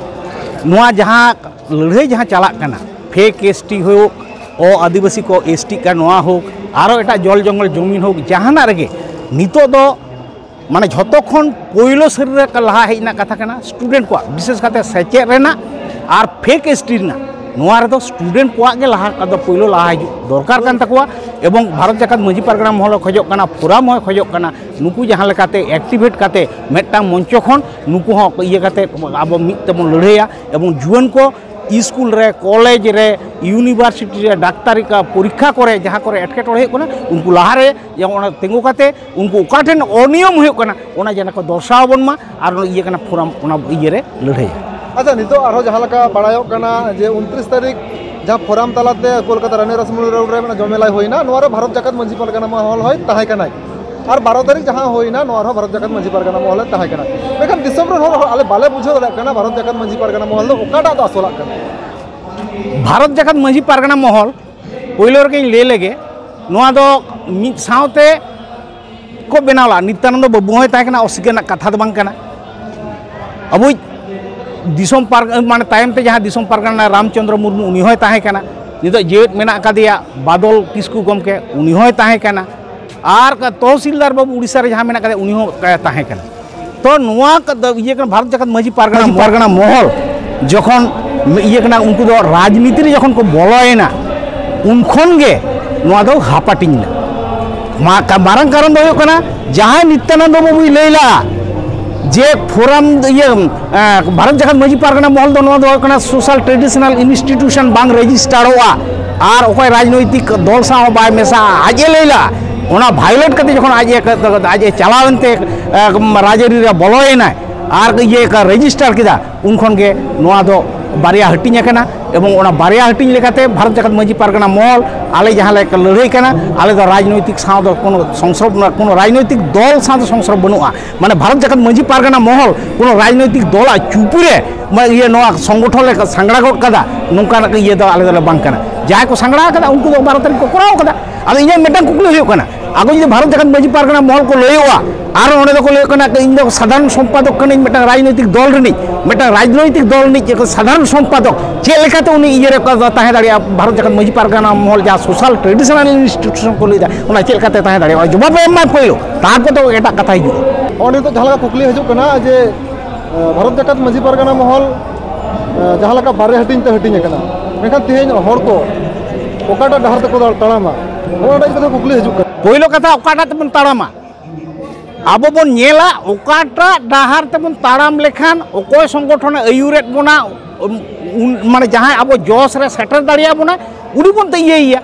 ᱱᱚᱣᱟ ᱡᱟᱦᱟᱸ ᱞᱟᱹᱲᱦᱟᱹᱭ ᱡᱟᱦᱟᱸ ᱪᱟᱞᱟᱜ ᱠᱟᱱᱟ, ᱯᱷᱮᱠ ᱮᱥ ᱴᱤ ᱦᱳᱠ, ᱚ ᱟᱹᱫᱤᱵᱟᱹᱥᱤ ᱠᱚ ᱮᱥ ᱴᱤᱜ ᱠᱟᱱ ᱱᱚᱣᱟ ᱦᱳᱠ, ᱟᱨᱚ ᱮᱴᱟᱜ ᱡᱚᱞ ᱡᱚᱝᱜᱚᱞ ᱡᱚᱢᱤᱱ ᱦᱳᱠ, ᱡᱟᱦᱟᱱᱟᱜ ᱨᱮᱜᱮ ᱱᱤᱛᱚᱜ ᱫᱚ ᱢᱟᱱᱮ ᱡᱷᱚᱛᱚ ᱠᱷᱚᱱ ᱯᱳᱭᱞᱳ ᱥᱟᱹᱨᱤ ᱨᱮ ᱞᱟᱦᱟ ᱦᱮᱡ ᱨᱮᱱᱟᱜ ᱠᱟᱛᱷᱟ ᱠᱟᱱᱟ ᱥᱴᱩᱰᱮᱱᱴ ᱠᱚᱣᱟᱜ, ᱵᱤᱥᱮᱥ ᱠᱟᱛᱮ ᱥᱮᱪᱮᱫ ᱨᱮᱱᱟᱜ ᱟᱨ ᱯᱷᱮᱠ ᱮᱥ ᱴᱤ ᱨᱮᱱᱟᱜ᱾ ᱱᱚᱣᱟ ᱨᱮᱫᱚ ᱥᱴᱩᱰᱮᱱᱴ ᱠᱚᱣᱟᱜ ᱜᱮ ᱞᱟᱦᱟ ᱫᱚ ᱯᱳᱭᱞᱳ ᱞᱟᱦᱟ ᱦᱤᱡᱩᱜ ᱫᱚᱨᱠᱟᱨ ᱠᱟᱱ ᱛᱟᱠᱚᱣᱟ᱾ ᱮᱵᱚᱝ ᱵᱷᱟᱨᱚᱛ ᱡᱟᱠᱟᱛ ᱢᱟᱹᱡᱷᱤ ᱯᱟᱨᱜᱟᱱᱟ ᱢᱚᱦᱚᱞ ᱦᱚᱸ ᱠᱷᱚᱡᱚᱜ ᱠᱟᱱᱟ, ᱯᱷᱳᱨᱟᱢ ᱦᱚᱸᱭ ᱠᱷᱚᱡᱚᱜ ᱠᱟᱱᱟ, ᱱᱩᱠᱩ ᱡᱟᱦᱟᱸ ᱞᱮᱠᱟᱛᱮ ᱮᱠᱴᱤᱵᱷᱮᱴ ᱠᱟᱛᱮ ᱢᱤᱫᱴᱟᱝ ᱢᱚᱧᱪᱚ ᱠᱷᱚᱱ ᱱᱩᱠᱩ ᱦᱚᱸ ᱤᱭᱟᱹ ᱠᱟᱛᱮ ᱟᱵᱚ ᱢᱤᱫ ᱛᱮᱵᱚᱱ ᱞᱟᱹᱲᱦᱟᱹᱭᱟ᱾ ᱮᱵᱚᱝ ᱡᱩᱣᱟᱹᱱ ᱠᱚ ᱥᱠᱩᱞ ᱨᱮ, ᱠᱚᱞᱮᱡᱽ ᱨᱮ, ᱤᱭᱩᱱᱤᱵᱷᱟᱨᱥᱤᱴᱤ ᱨᱮ, ᱰᱟᱠᱛᱟᱨᱤ ᱠᱟ ᱯᱚᱨᱤᱠᱠᱷᱟ ᱠᱚᱨᱮ ᱡᱟᱦᱟᱸ ᱠᱚᱨᱮ ᱮᱴᱠᱮᱴᱚᱬᱮ ᱦᱩᱭᱩᱜ ᱠᱟᱱᱟ, ᱩᱱᱠᱩ ᱞᱟᱦᱟᱨᱮ ᱡᱮᱢᱚᱱ ᱚᱱᱟ ᱛᱤᱸᱜᱩ ᱠᱟᱛᱮ ᱩᱱᱠᱩ ᱚᱠᱟ ᱴᱷᱮᱱ ᱚᱱᱤᱭᱚᱢ ᱦᱩᱭᱩᱜ ᱠᱟᱱᱟ, ᱚᱱᱟ ᱡᱮᱱᱚ ᱠᱚ ᱫᱚᱨᱥᱟᱣ ᱟᱵᱚᱱ ᱢᱟ ᱟᱨ ᱚᱱᱟ ᱤᱭᱟᱹ ᱠᱟᱱᱟ ᱯᱷᱳᱨᱟᱢ, ᱚᱱᱟ ᱤᱭᱟᱹ ᱨᱮ ᱞᱟᱹᱲᱦᱟᱹᱭᱟ᱾ ᱟᱪᱪᱷᱟ, ᱱᱤᱛᱚᱜ ᱟᱨᱦᱚᱸ ᱡᱟᱦᱟᱸ ᱞᱮᱠᱟ ᱵᱟᱲᱟᱭᱚᱜ ᱠᱟᱱᱟ ᱡᱮ ᱩᱱᱛᱨᱤᱥ ᱛᱟᱹᱨᱤᱠᱷ ᱡᱟᱦᱟᱸ ᱯᱷᱳᱨᱟᱢ ᱛᱟᱞᱟᱛᱮ ᱠᱳᱞᱠᱟᱛᱟ ᱨᱟᱱᱤ ᱨᱟᱥᱢᱚᱱᱤ ᱨᱳᱰ ᱨᱮ ᱢᱤᱫᱴᱟᱝ ᱡᱚᱢᱮᱞᱟᱭ ᱦᱩᱭᱱᱟ, ᱱᱚᱣᱟ ᱨᱮ ᱵᱷᱟᱨᱚᱛ ᱡᱟᱠᱟᱛ ᱢᱟᱹᱡᱷᱤ ᱯᱟᱨᱜᱟᱱᱟ ᱢᱚᱦᱚᱞ ᱦᱚᱸᱭ ᱛᱟᱦᱮᱸ ᱠᱟᱱᱟᱭ᱾ ᱟᱨ ᱵᱟᱨᱚ ᱛᱟᱹᱨᱤᱠᱷ ᱡᱟᱦᱟᱸ ᱦᱩᱭᱱᱟ, ᱱᱚᱣᱟ ᱨᱮᱦᱚᱸ ᱵᱷᱟᱨᱚᱛ ᱡᱟᱠᱟᱛ ᱢᱟᱹᱡᱷᱤ ᱯᱟᱨᱜᱟᱱᱟ ᱢᱚᱦᱚᱞ ᱮ ᱛᱟᱦᱮᱸ ᱠᱟᱱᱟ᱾ ᱢᱮᱱᱠᱷᱟᱱ ᱫᱤᱥᱚᱢ ᱨᱮᱱ ᱦᱚᱲ, ᱟᱞᱮ ᱵᱟᱞᱮ ᱵᱩᱡᱷᱟᱹᱣ ᱫᱟᱲᱮᱭᱟᱜ ᱠᱟᱱᱟ ᱵᱷᱟᱨᱚᱛ ᱡᱟᱠᱟᱛ ᱢᱟᱹᱡᱷᱤ ᱯᱟᱨᱜᱟᱱᱟ ᱢᱚᱦᱚᱞ ᱫᱚ ᱚᱠᱟᱴᱟᱜ ᱫᱚ ᱟᱥᱚᱞᱟᱜ ᱠᱟᱱᱟ᱾ ᱵᱷᱟᱨᱚᱛ ᱡᱟᱠᱟᱛ ᱢᱟᱹᱡᱷᱤ ᱯᱟᱨᱜᱟᱱᱟ ᱢᱚᱦᱚᱞ, ᱯᱳᱭᱞᱳ ᱨᱮᱜᱮᱧ ᱞᱟᱹᱭ ᱞᱮᱜᱮ, ᱱᱚᱣᱟ ᱫᱚ ᱢᱤᱫ ᱥᱟᱶᱛᱮ ᱠᱚ ᱵᱮᱱᱟᱣ ᱞᱮᱫᱼᱟ᱾ ᱱᱤᱛᱭᱟᱱᱚᱱᱫᱚ ᱵᱟᱹᱵᱩ ᱦᱚᱸᱭ ᱛᱟᱦᱮᱸ ᱠᱟᱱᱟ, ᱚᱥᱤᱠᱟᱹ ᱨᱮᱱᱟᱜ ᱠᱟᱛᱷᱟ ᱫᱚ ᱵᱟᱝ ᱠᱟᱱᱟ᱾ ᱟᱵᱚᱭᱤᱡ ᱫᱤᱥᱚᱢ ᱯᱟᱨ-, ᱢᱟᱱᱮ ᱛᱟᱭᱚᱢ ᱛᱮ ᱡᱟᱦᱟᱸ ᱫᱤᱥᱚᱢ ᱯᱟᱨᱜᱟᱱᱟ ᱨᱟᱢᱪᱚᱸᱫᱽᱨᱚ ᱢᱩᱨᱢᱩ, ᱩᱱᱤ ᱦᱚᱸᱭ ᱛᱟᱦᱮᱸ ᱠᱟᱱᱟ᱾ ᱱᱤᱛᱚᱜ ᱡᱮᱣᱮᱫ ᱢᱮᱱᱟᱜ ᱟᱠᱟᱫᱮᱭᱟ ᱵᱟᱫᱚᱞ ᱠᱤᱥᱠᱩ ᱜᱚᱢᱠᱮ, ᱩᱱᱤ ᱦᱚᱸᱭ ᱛᱟᱦᱮᱸ ᱠᱟᱱᱟ᱾ ᱟᱨ ᱛᱚᱦᱥᱤᱞᱫᱟᱨ ᱵᱟᱹᱵᱩ ᱩᱲᱤᱥᱥᱟ ᱨᱮ ᱡᱟᱦᱟᱸ ᱢᱮᱱᱟᱜ ᱟᱠᱟᱫᱮᱭᱟ, ᱩᱱᱤ ᱦᱚᱸ ᱛᱟᱦᱮᱸ ᱠᱟᱱᱟ᱾ ᱛᱚ ᱱᱚᱣᱟ ᱠᱚᱫᱚ ᱤᱭᱟᱹ ᱠᱟᱱᱟ, ᱵᱷᱟᱨᱚᱛ ᱡᱟᱠᱟᱛ ᱢᱟᱹᱡᱷᱤ ᱯᱟᱨᱜᱟᱱᱟ ᱢᱟᱹᱡᱷᱤ ᱯᱟᱨᱜᱟᱱᱟ ᱢᱚᱦᱚᱞ ᱡᱚᱠᱷᱚᱱ ᱤᱭᱟᱹ ᱠᱟᱱᱟ, ᱩᱱᱠᱩ ᱫᱚ ᱨᱟᱡᱽᱱᱤᱛᱤ ᱨᱮ ᱡᱚᱠᱷᱚᱱ ᱠᱚ ᱵᱚᱞᱚᱭᱮᱱᱟ, ᱩᱱ ᱠᱷᱚᱱ ᱜᱮ ᱱᱚᱣᱟ ᱫᱚ ᱦᱟᱯᱟᱴᱤᱧ ᱮᱱᱟ᱾ ᱢᱟ-, ᱠᱟ-, ᱢᱟᱨᱟᱝ ᱠᱟᱨᱚᱱ ᱫᱚ ᱦᱩᱭᱩᱜ ᱠᱟᱱᱟ, ᱡᱟᱦᱟᱸᱭ ᱱᱤᱛᱭᱟᱱᱟᱱᱫᱚ ᱵᱟᱵᱩᱭ ᱞᱟᱹᱭ ᱞᱟᱜᱼᱟ ᱡᱮ ᱯᱷᱳᱨᱟᱢ ᱤᱭᱟᱹ, ᱮ, ᱵᱷᱟᱨᱚᱛ ᱡᱟᱠᱟᱛ ᱢᱟᱹᱡᱷᱤ ᱯᱟᱨᱜᱟᱱᱟ ᱢᱚᱦᱚᱞ ᱫᱚ ᱱᱚᱣᱟ ᱫᱚ ᱦᱩᱭᱩᱜ ᱠᱟᱱᱟ ᱥᱳᱥᱟᱞ ᱴᱨᱮᱰᱤᱥᱚᱱᱟᱞ ᱤᱱᱥᱴᱤᱴᱤᱭᱩᱥᱚᱱ, ᱵᱟᱝ ᱨᱮᱡᱤᱥᱴᱟᱨᱚᱜᱼᱟ ᱟᱨ ᱚᱠᱚᱭ ᱨᱟᱡᱽᱱᱳᱭᱛᱤᱠ ᱫᱚᱞ ᱥᱟᱶ ᱦᱚᱸ ᱵᱟᱭ ᱢᱮᱥᱟᱜᱼᱟ, ᱟᱡ ᱮ ᱞᱟᱹᱭ ᱞᱟᱜᱼᱟ᱾ ᱚᱱᱟ ᱵᱷᱟᱭᱳᱞᱮᱴ ᱠᱟᱛᱮ ᱡᱚᱠᱷᱚᱱ ᱟᱡ ᱮ, ᱟᱡ ᱮ ᱪᱟᱞᱟᱣ ᱮᱱᱛᱮ, ᱮ, ᱨᱟᱡᱽᱟᱹᱨᱤ ᱨᱮ ᱵᱚᱞᱚᱭᱮᱱᱟᱭ ᱟᱨ ᱤᱭᱟᱹ ᱨᱮᱡᱤᱥᱴᱟᱨ ᱠᱮᱫᱟ, ᱩᱱ ᱠᱷᱚᱱ ᱜᱮ ᱱᱚᱣᱟ ᱫᱚ ᱵᱟᱨᱭᱟ ᱦᱟᱹᱴᱤᱧ ᱟᱠᱟᱱᱟ᱾ ᱮᱵᱚᱝ ᱚᱱᱟ ᱵᱟᱨᱭᱟ ᱦᱟᱹᱴᱤᱧ ᱞᱮᱠᱟᱛᱮ ᱵᱷᱟᱨᱚᱛ ᱡᱟᱠᱟᱛ ᱢᱟᱹᱡᱷᱤ ᱯᱟᱨᱜᱟᱱᱟ ᱢᱚᱦᱚᱞ, ᱟᱞᱮ ᱡᱟᱦᱟᱸ ᱞᱮ ᱞᱟᱹᱲᱦᱟᱹᱭ ᱠᱟᱱᱟ, ᱟᱞᱮ ᱫᱚ ᱨᱟᱡᱽᱱᱳᱭᱛᱤᱠ ᱥᱟᱶ ᱫᱚ ᱠᱳᱱᱳ ᱥᱚᱝᱥᱨᱚᱵ, ᱠᱳᱱᱳ ᱨᱟᱡᱽᱱᱳᱭᱛᱤᱠ ᱫᱚᱞ ᱥᱟᱶ ᱫᱚ ᱥᱚᱝᱥᱨᱚᱵ ᱵᱟᱹᱱᱩᱜᱼᱟ᱾ ᱢᱟᱱᱮ ᱵᱷᱟᱨᱚᱛ ᱡᱟᱠᱟᱛ ᱢᱟᱹᱡᱷᱤ ᱯᱟᱨᱜᱟᱱᱟ ᱢᱚᱦᱚᱞ ᱠᱳᱱᱳ ᱨᱟᱡᱽᱱᱳᱭᱛᱤᱠ ᱫᱚᱞᱟᱜ ᱪᱩᱯᱤ ᱨᱮ ᱢᱟ-, ᱤᱭᱟᱹ ᱱᱚᱣᱟ ᱥᱚᱝᱜᱚᱴᱷᱚᱱ ᱞᱮ ᱥᱟᱸᱜᱽᱲᱟ ᱜᱚᱫ ᱠᱟᱫᱟ, ᱱᱚᱝᱠᱟᱱᱟᱜ ᱤᱭᱟᱹ ᱫᱚ ᱟᱞᱮ ᱫᱚᱞᱮ ᱵᱟᱝ ᱠᱟᱱᱟ᱾ ᱡᱟᱦᱟᱸᱭ ᱠᱚ ᱥᱟᱸᱜᱽᱲᱟ ᱟᱠᱟᱫᱟ, ᱩᱱᱠᱩ ᱫᱚ ᱵᱟᱨᱚ ᱛᱟᱹᱨᱤᱠᱷ ᱠᱚ ᱠᱚᱨᱟᱣ ᱠᱟᱫᱟ᱾ ᱟᱫᱚ ᱤᱧᱟᱹᱜ ᱢᱤᱫᱴᱟᱝ ᱠᱩᱠᱞᱤ ᱦᱩᱭᱩᱜ ᱠᱟᱱᱟ, ᱟᱵᱚ ᱡᱩᱫᱤ ᱵᱷᱟᱨᱚᱛ ᱡᱟᱠᱟᱛ ᱢᱟᱹᱡᱷᱤ ᱯᱟᱨᱜᱟᱱᱟ ᱢᱚᱦᱚᱞ ᱠᱚ ᱞᱟᱹᱭᱚᱜᱼᱟ, ᱟᱨ ᱚᱸᱰᱮ ᱫᱚᱠᱚ ᱞᱟᱹᱭᱚᱜ ᱠᱟᱱᱟ, "ᱤᱧ ᱫᱚ ᱥᱟᱫᱷᱟᱨᱚᱱ ᱥᱚᱢᱯᱟᱫᱚᱠ ᱠᱟᱹᱱᱟᱹᱧ, ᱢᱤᱫᱴᱟᱝ ᱨᱟᱡᱽᱱᱳᱭᱛᱤᱠ ᱫᱚᱞ ᱨᱤᱱᱤᱡ, ᱢᱤᱫᱴᱟᱝ ᱨᱟᱡᱽᱱᱳᱭᱛᱤᱠ ᱫᱚᱞ ᱨᱤᱱᱤᱡ ᱥᱟᱫᱷᱟᱨᱚᱱ ᱥᱚᱢᱯᱟᱫᱚᱠ ᱪᱮᱫ ᱞᱮᱠᱟᱛᱮ ᱩᱱᱤ ᱤᱭᱟᱹ ᱨᱮ ᱛᱟᱦᱮᱸ ᱫᱟᱲᱮᱭᱟᱜᱼᱟ?" ᱵᱷᱟᱨᱚᱛ ᱡᱟᱠᱟᱛ ᱢᱟᱹᱡᱷᱤ ᱯᱟᱨᱜᱟᱱᱟ ᱢᱚᱦᱚᱞ ᱡᱟᱦᱟᱸ ᱥᱳᱥᱟᱞ ᱴᱨᱮᱰᱤᱥᱚᱱᱟᱞ ᱤᱱᱥᱴᱤᱴᱤᱭᱩᱥᱚᱱ ᱠᱚ ᱞᱟᱹᱭᱫᱟ, ᱚᱱᱟ ᱪᱮᱫ ᱞᱮᱠᱟᱛᱮ ᱛᱟᱦᱮᱸ ᱫᱟᱲᱮᱭᱟᱜᱼᱟ? ᱡᱚᱵᱟᱵ ᱮᱢ ᱢᱟ ᱯᱳᱭᱞᱳ, ᱛᱟᱨᱯᱚᱨ ᱫᱚ ᱮᱴᱟᱜ ᱠᱟᱛᱷᱟ ᱦᱤᱡᱩᱜᱼᱟ᱾ ᱱᱚᱜᱼᱚᱭ ᱱᱤᱛᱚᱜ ᱡᱟᱦᱟᱸ ᱞᱮᱠᱟ ᱠᱩᱠᱞᱤ ᱦᱤᱡᱩᱜ ᱠᱟᱱᱟ ᱡᱮ, ᱮ, ᱵᱷᱟᱨᱚᱛ ᱡᱟᱠᱟᱛ ᱢᱟᱹᱡᱷᱤ ᱯᱟᱨᱜᱟᱱᱟ ᱢᱚᱦᱚᱞ, ᱮ, ᱡᱟᱦᱟᱸ ᱞᱮᱠᱟ ᱵᱟᱨᱭᱟ ᱦᱟᱹᱴᱤᱧ ᱛᱮ ᱦᱟᱹᱴᱤᱧ ᱟᱠᱟᱱᱟ, ᱢᱮᱱᱠᱷᱟᱱ ᱛᱮᱦᱮᱧ ᱦᱚᱲ ᱠᱚ ᱚᱠᱟᱴᱟᱜ ᱰᱟᱦᱟᱨ ᱛᱮᱠᱚ ᱛᱟᱲᱟᱢᱟ, ᱱᱚᱣᱟ ᱴᱟᱜ ᱠᱟᱛᱷᱟ ᱠᱩᱠᱞᱤ ᱦᱤᱡᱩᱜ ᱠᱟᱱᱟ᱾ ᱯᱳᱭᱞᱳ ᱠᱟᱛᱷᱟ, ᱚᱠᱟᱴᱟᱜ ᱛᱮᱵᱚᱱ ᱛᱟᱲᱟᱢᱟ? ᱟᱵᱚ ᱵᱚᱱ ᱧᱮᱞᱟ ᱚᱠᱟᱴᱟᱜ ᱰᱟᱦᱟᱨ ᱛᱮᱵᱚᱱ ᱛᱟᱲᱟᱢ ᱞᱮᱠᱷᱟᱱ ᱚᱠᱚᱭ ᱥᱚᱝᱜᱚᱴᱷᱚᱱᱮ ᱟᱹᱭᱩᱨᱮᱫ ᱵᱚᱱᱟ, ᱩᱱ, ᱢᱟᱱᱮ ᱡᱟᱦᱟᱸᱭ ᱟᱵᱚ ᱡᱚᱥ ᱨᱮ ᱥᱮᱴᱮᱨ ᱫᱟᱲᱮᱭᱟᱵᱚᱱᱟ, ᱩᱱᱤ ᱵᱚᱱ ᱤᱭᱟᱹᱭᱮᱭᱟ᱾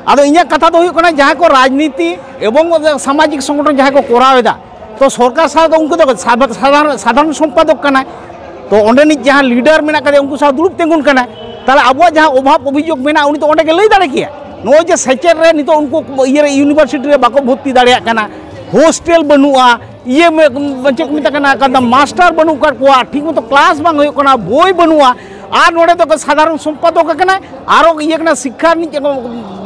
ᱟᱫᱚ ᱤᱧᱟᱹᱜ ᱠᱟᱛᱷᱟ ᱫᱚ ᱦᱩᱭᱩᱜ ᱠᱟᱱᱟ, ᱡᱟᱦᱟᱸᱭ ᱠᱚ ᱨᱟᱡᱽᱱᱤᱛᱤ ᱮᱵᱚᱝ ᱥᱟᱢᱟᱡᱤᱠ ᱥᱚᱝᱜᱚᱴᱷᱚᱱ ᱡᱟᱦᱟᱸᱭ ᱠᱚ ᱠᱚᱨᱟᱣ ᱮᱫᱟ, ᱛᱚ ᱥᱚᱨᱠᱟᱨ ᱥᱟᱶ ᱫᱚ ᱩᱱᱠᱩ ᱫᱚ ᱥᱟᱫᱷᱟ-, ᱥᱟᱫᱷᱟᱨᱚᱱ, ᱥᱟᱫᱷᱟᱨᱚᱱ ᱥᱚᱢᱯᱟᱫᱚᱠ ᱠᱟᱱᱟᱭ, ᱛᱚ ᱚᱸᱰᱮᱱᱤᱡ ᱡᱟᱦᱟᱸ ᱞᱤᱰᱟᱨ ᱢᱮᱱᱟᱜ ᱠᱟᱫᱮᱭᱟ, ᱩᱱᱠᱩ ᱥᱟᱶ ᱫᱩᱲᱩᱵ ᱛᱤᱸᱜᱩᱱ ᱠᱟᱱᱟᱭ᱾ ᱛᱟᱦᱞᱮ ᱟᱵᱚᱣᱟᱜ ᱡᱟᱦᱟᱸ ᱚᱵᱷᱟᱵᱽ ᱚᱵᱷᱤᱡᱳᱜᱽ ᱢᱮᱱᱟᱜᱼᱟ, ᱩᱱᱤ ᱫᱚ ᱚᱸᱰᱮ ᱜᱮ ᱞᱟᱹᱭ ᱫᱟᱲᱮ ᱠᱮᱭᱟ᱾ ᱱᱚᱜᱼᱚᱭ ᱡᱮ ᱥᱮᱪᱮᱫ ᱨᱮ ᱱᱤᱛᱚᱜ ᱩᱱᱠᱩ ᱤᱭᱟᱹ ᱨᱮ ᱤᱭᱩᱱᱤᱵᱷᱟᱨᱥᱤᱴᱤ ᱨᱮ ᱵᱟᱠᱚ ᱵᱷᱚᱨᱛᱤ ᱫᱟᱲᱮᱭᱟᱜ ᱠᱟᱱᱟ, ᱦᱳᱥᱴᱮᱞ ᱵᱟᱹᱱᱩᱜᱼᱟ, ᱤᱭᱟᱹ ᱢᱮ-, ᱪᱮᱫ ᱠᱚ ᱢᱮᱛᱟᱜ ᱠᱟᱱᱟ, ᱚᱠᱟ ᱫᱚ ᱢᱟᱥᱴᱟᱨ ᱵᱟᱹᱱᱩᱜ ᱟᱠᱟᱫ ᱠᱚᱣᱟ, ᱴᱷᱤᱠ ᱢᱚᱛᱚ ᱠᱞᱟᱥ ᱵᱟᱝ ᱦᱩᱭᱩᱜ ᱠᱟᱱᱟ, ᱵᱳᱭ ᱵᱟᱹᱱᱩᱜᱼᱟ, ᱟᱨ ᱱᱚᱰᱮ ᱫᱚ ᱥᱟᱫᱷᱟᱨᱚᱱ ᱥᱚᱢᱯᱟᱫᱚᱠ ᱟᱠᱟᱱᱟᱭ, ᱟᱨᱚ ᱤᱭᱟᱹ ᱠᱟᱱᱟ, ᱥᱤᱠᱠᱷᱟ ᱨᱤᱱᱤᱡ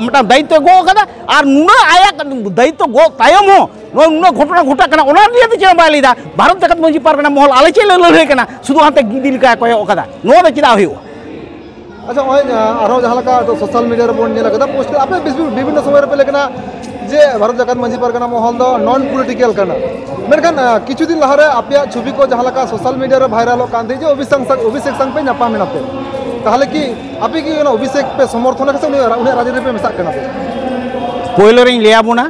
ᱢᱤᱫᱴᱟᱝ ᱫᱟᱭᱤᱛᱛᱚᱭ ᱜᱚᱜ ᱟᱠᱟᱫᱟ, ᱟᱨ ᱱᱩᱱᱟᱹᱜ ᱟᱭᱟᱜ ᱫᱟᱭᱤᱛᱛᱚ ᱜᱚᱜ ᱛᱟᱭᱚᱢ ᱦᱚᱸ ᱱᱚᱣᱟ ᱱᱩᱱᱟᱹᱜ ᱜᱷᱚᱴᱚᱱᱟ ᱜᱷᱚᱴᱟᱜ ᱠᱟᱱᱟ, ᱚᱱᱟ ᱨᱮᱭᱟᱜ ᱫᱚ ᱪᱮᱫ ᱦᱚᱸ ᱵᱟᱭ ᱞᱟᱹᱭᱫᱟ᱾ ᱵᱷᱟᱨᱚᱛ ᱡᱟᱠᱟᱛ ᱢᱟᱹᱡᱷᱤ ᱯᱟᱨᱜᱟᱱᱟ ᱢᱚᱦᱚᱞ ᱟᱞᱮ ᱪᱮᱫ ᱞᱮ ᱞᱟᱹᱲᱦᱟᱹᱭ ᱠᱟᱱᱟ, ᱥᱩᱫᱷᱩ ᱦᱟᱱᱛᱮ ᱜᱤᱫᱤ ᱞᱮᱠᱟᱭ ᱠᱚᱭᱚᱜ ᱟᱠᱟᱫᱟ, ᱱᱚᱣᱟ ᱫᱚ ᱪᱮᱫᱟᱜ ᱦᱩᱭᱩᱜᱼᱟ? ᱟᱪᱪᱷᱟ, ᱱᱚᱜᱼᱚᱭ ᱟᱨᱦᱚᱸ ᱡᱟᱦᱟᱸ ᱞᱮᱠᱟ ᱥᱳᱥᱟᱞ ᱢᱤᱰᱤᱭᱟ ᱨᱮᱵᱚᱱ ᱧᱮᱞ ᱟᱠᱟᱫᱟ, ᱯᱳᱥᱴ ᱟᱯᱮ ᱵᱤᱵᱷᱤᱱᱱᱚ ᱥᱚᱢᱚᱭ ᱨᱮᱯᱮ ᱞᱟᱹᱭ ᱠᱟᱱᱟ ᱡᱮ ᱵᱷᱟᱨᱚᱛ ᱡᱟᱠᱟᱛ ᱢᱟᱹᱡᱷᱤ ᱯᱟᱨᱜᱟᱱᱟ ᱢᱚᱦᱚᱞ ᱫᱚ ᱱᱚᱱ ᱯᱚᱞᱤᱴᱤᱠᱟᱞ ᱠᱟᱱᱟ, ᱢᱮᱱᱠᱷᱟᱱ ᱠᱤᱪᱷᱩ ᱫᱤᱱ ᱞᱟᱦᱟᱨᱮ ᱟᱯᱮᱭᱟᱜ ᱪᱷᱚᱵᱤ ᱠᱚ ᱡᱟᱦᱟᱸ ᱞᱮᱠᱟ ᱥᱳᱥᱟᱞ ᱢᱤᱰᱤᱭᱟ ᱨᱮ ᱵᱷᱟᱭᱨᱟᱞᱚᱜ ᱠᱟᱱ ᱛᱟᱦᱮᱸᱫ ᱡᱮ ᱚᱵᱷᱤᱥᱮᱠ ᱥᱟᱝ ᱚᱵᱷᱤᱥᱮᱠ ᱥᱟᱝ ᱯᱮ ᱧᱟᱯᱟᱢ ᱮᱱᱟ ᱯᱮ, ᱛᱟᱦᱚᱞᱮ ᱠᱤ ᱟᱯᱮ ᱠᱤ ᱚᱱᱟ ᱚᱵᱷᱤᱥᱮᱠ ᱯᱮ ᱥᱚᱢᱚᱨᱛᱷᱚᱱᱟ ᱥᱮ ᱩᱱᱤᱭᱟᱜ ᱨᱟᱡᱽᱱᱤᱛᱤ ᱯᱮ ᱢᱮᱥᱟᱜ ᱠᱟᱱᱟ ᱯᱮ? ᱯᱳᱭᱞᱳ ᱨᱤᱧ ᱞᱟᱹᱭ ᱟᱵᱚᱱᱟ,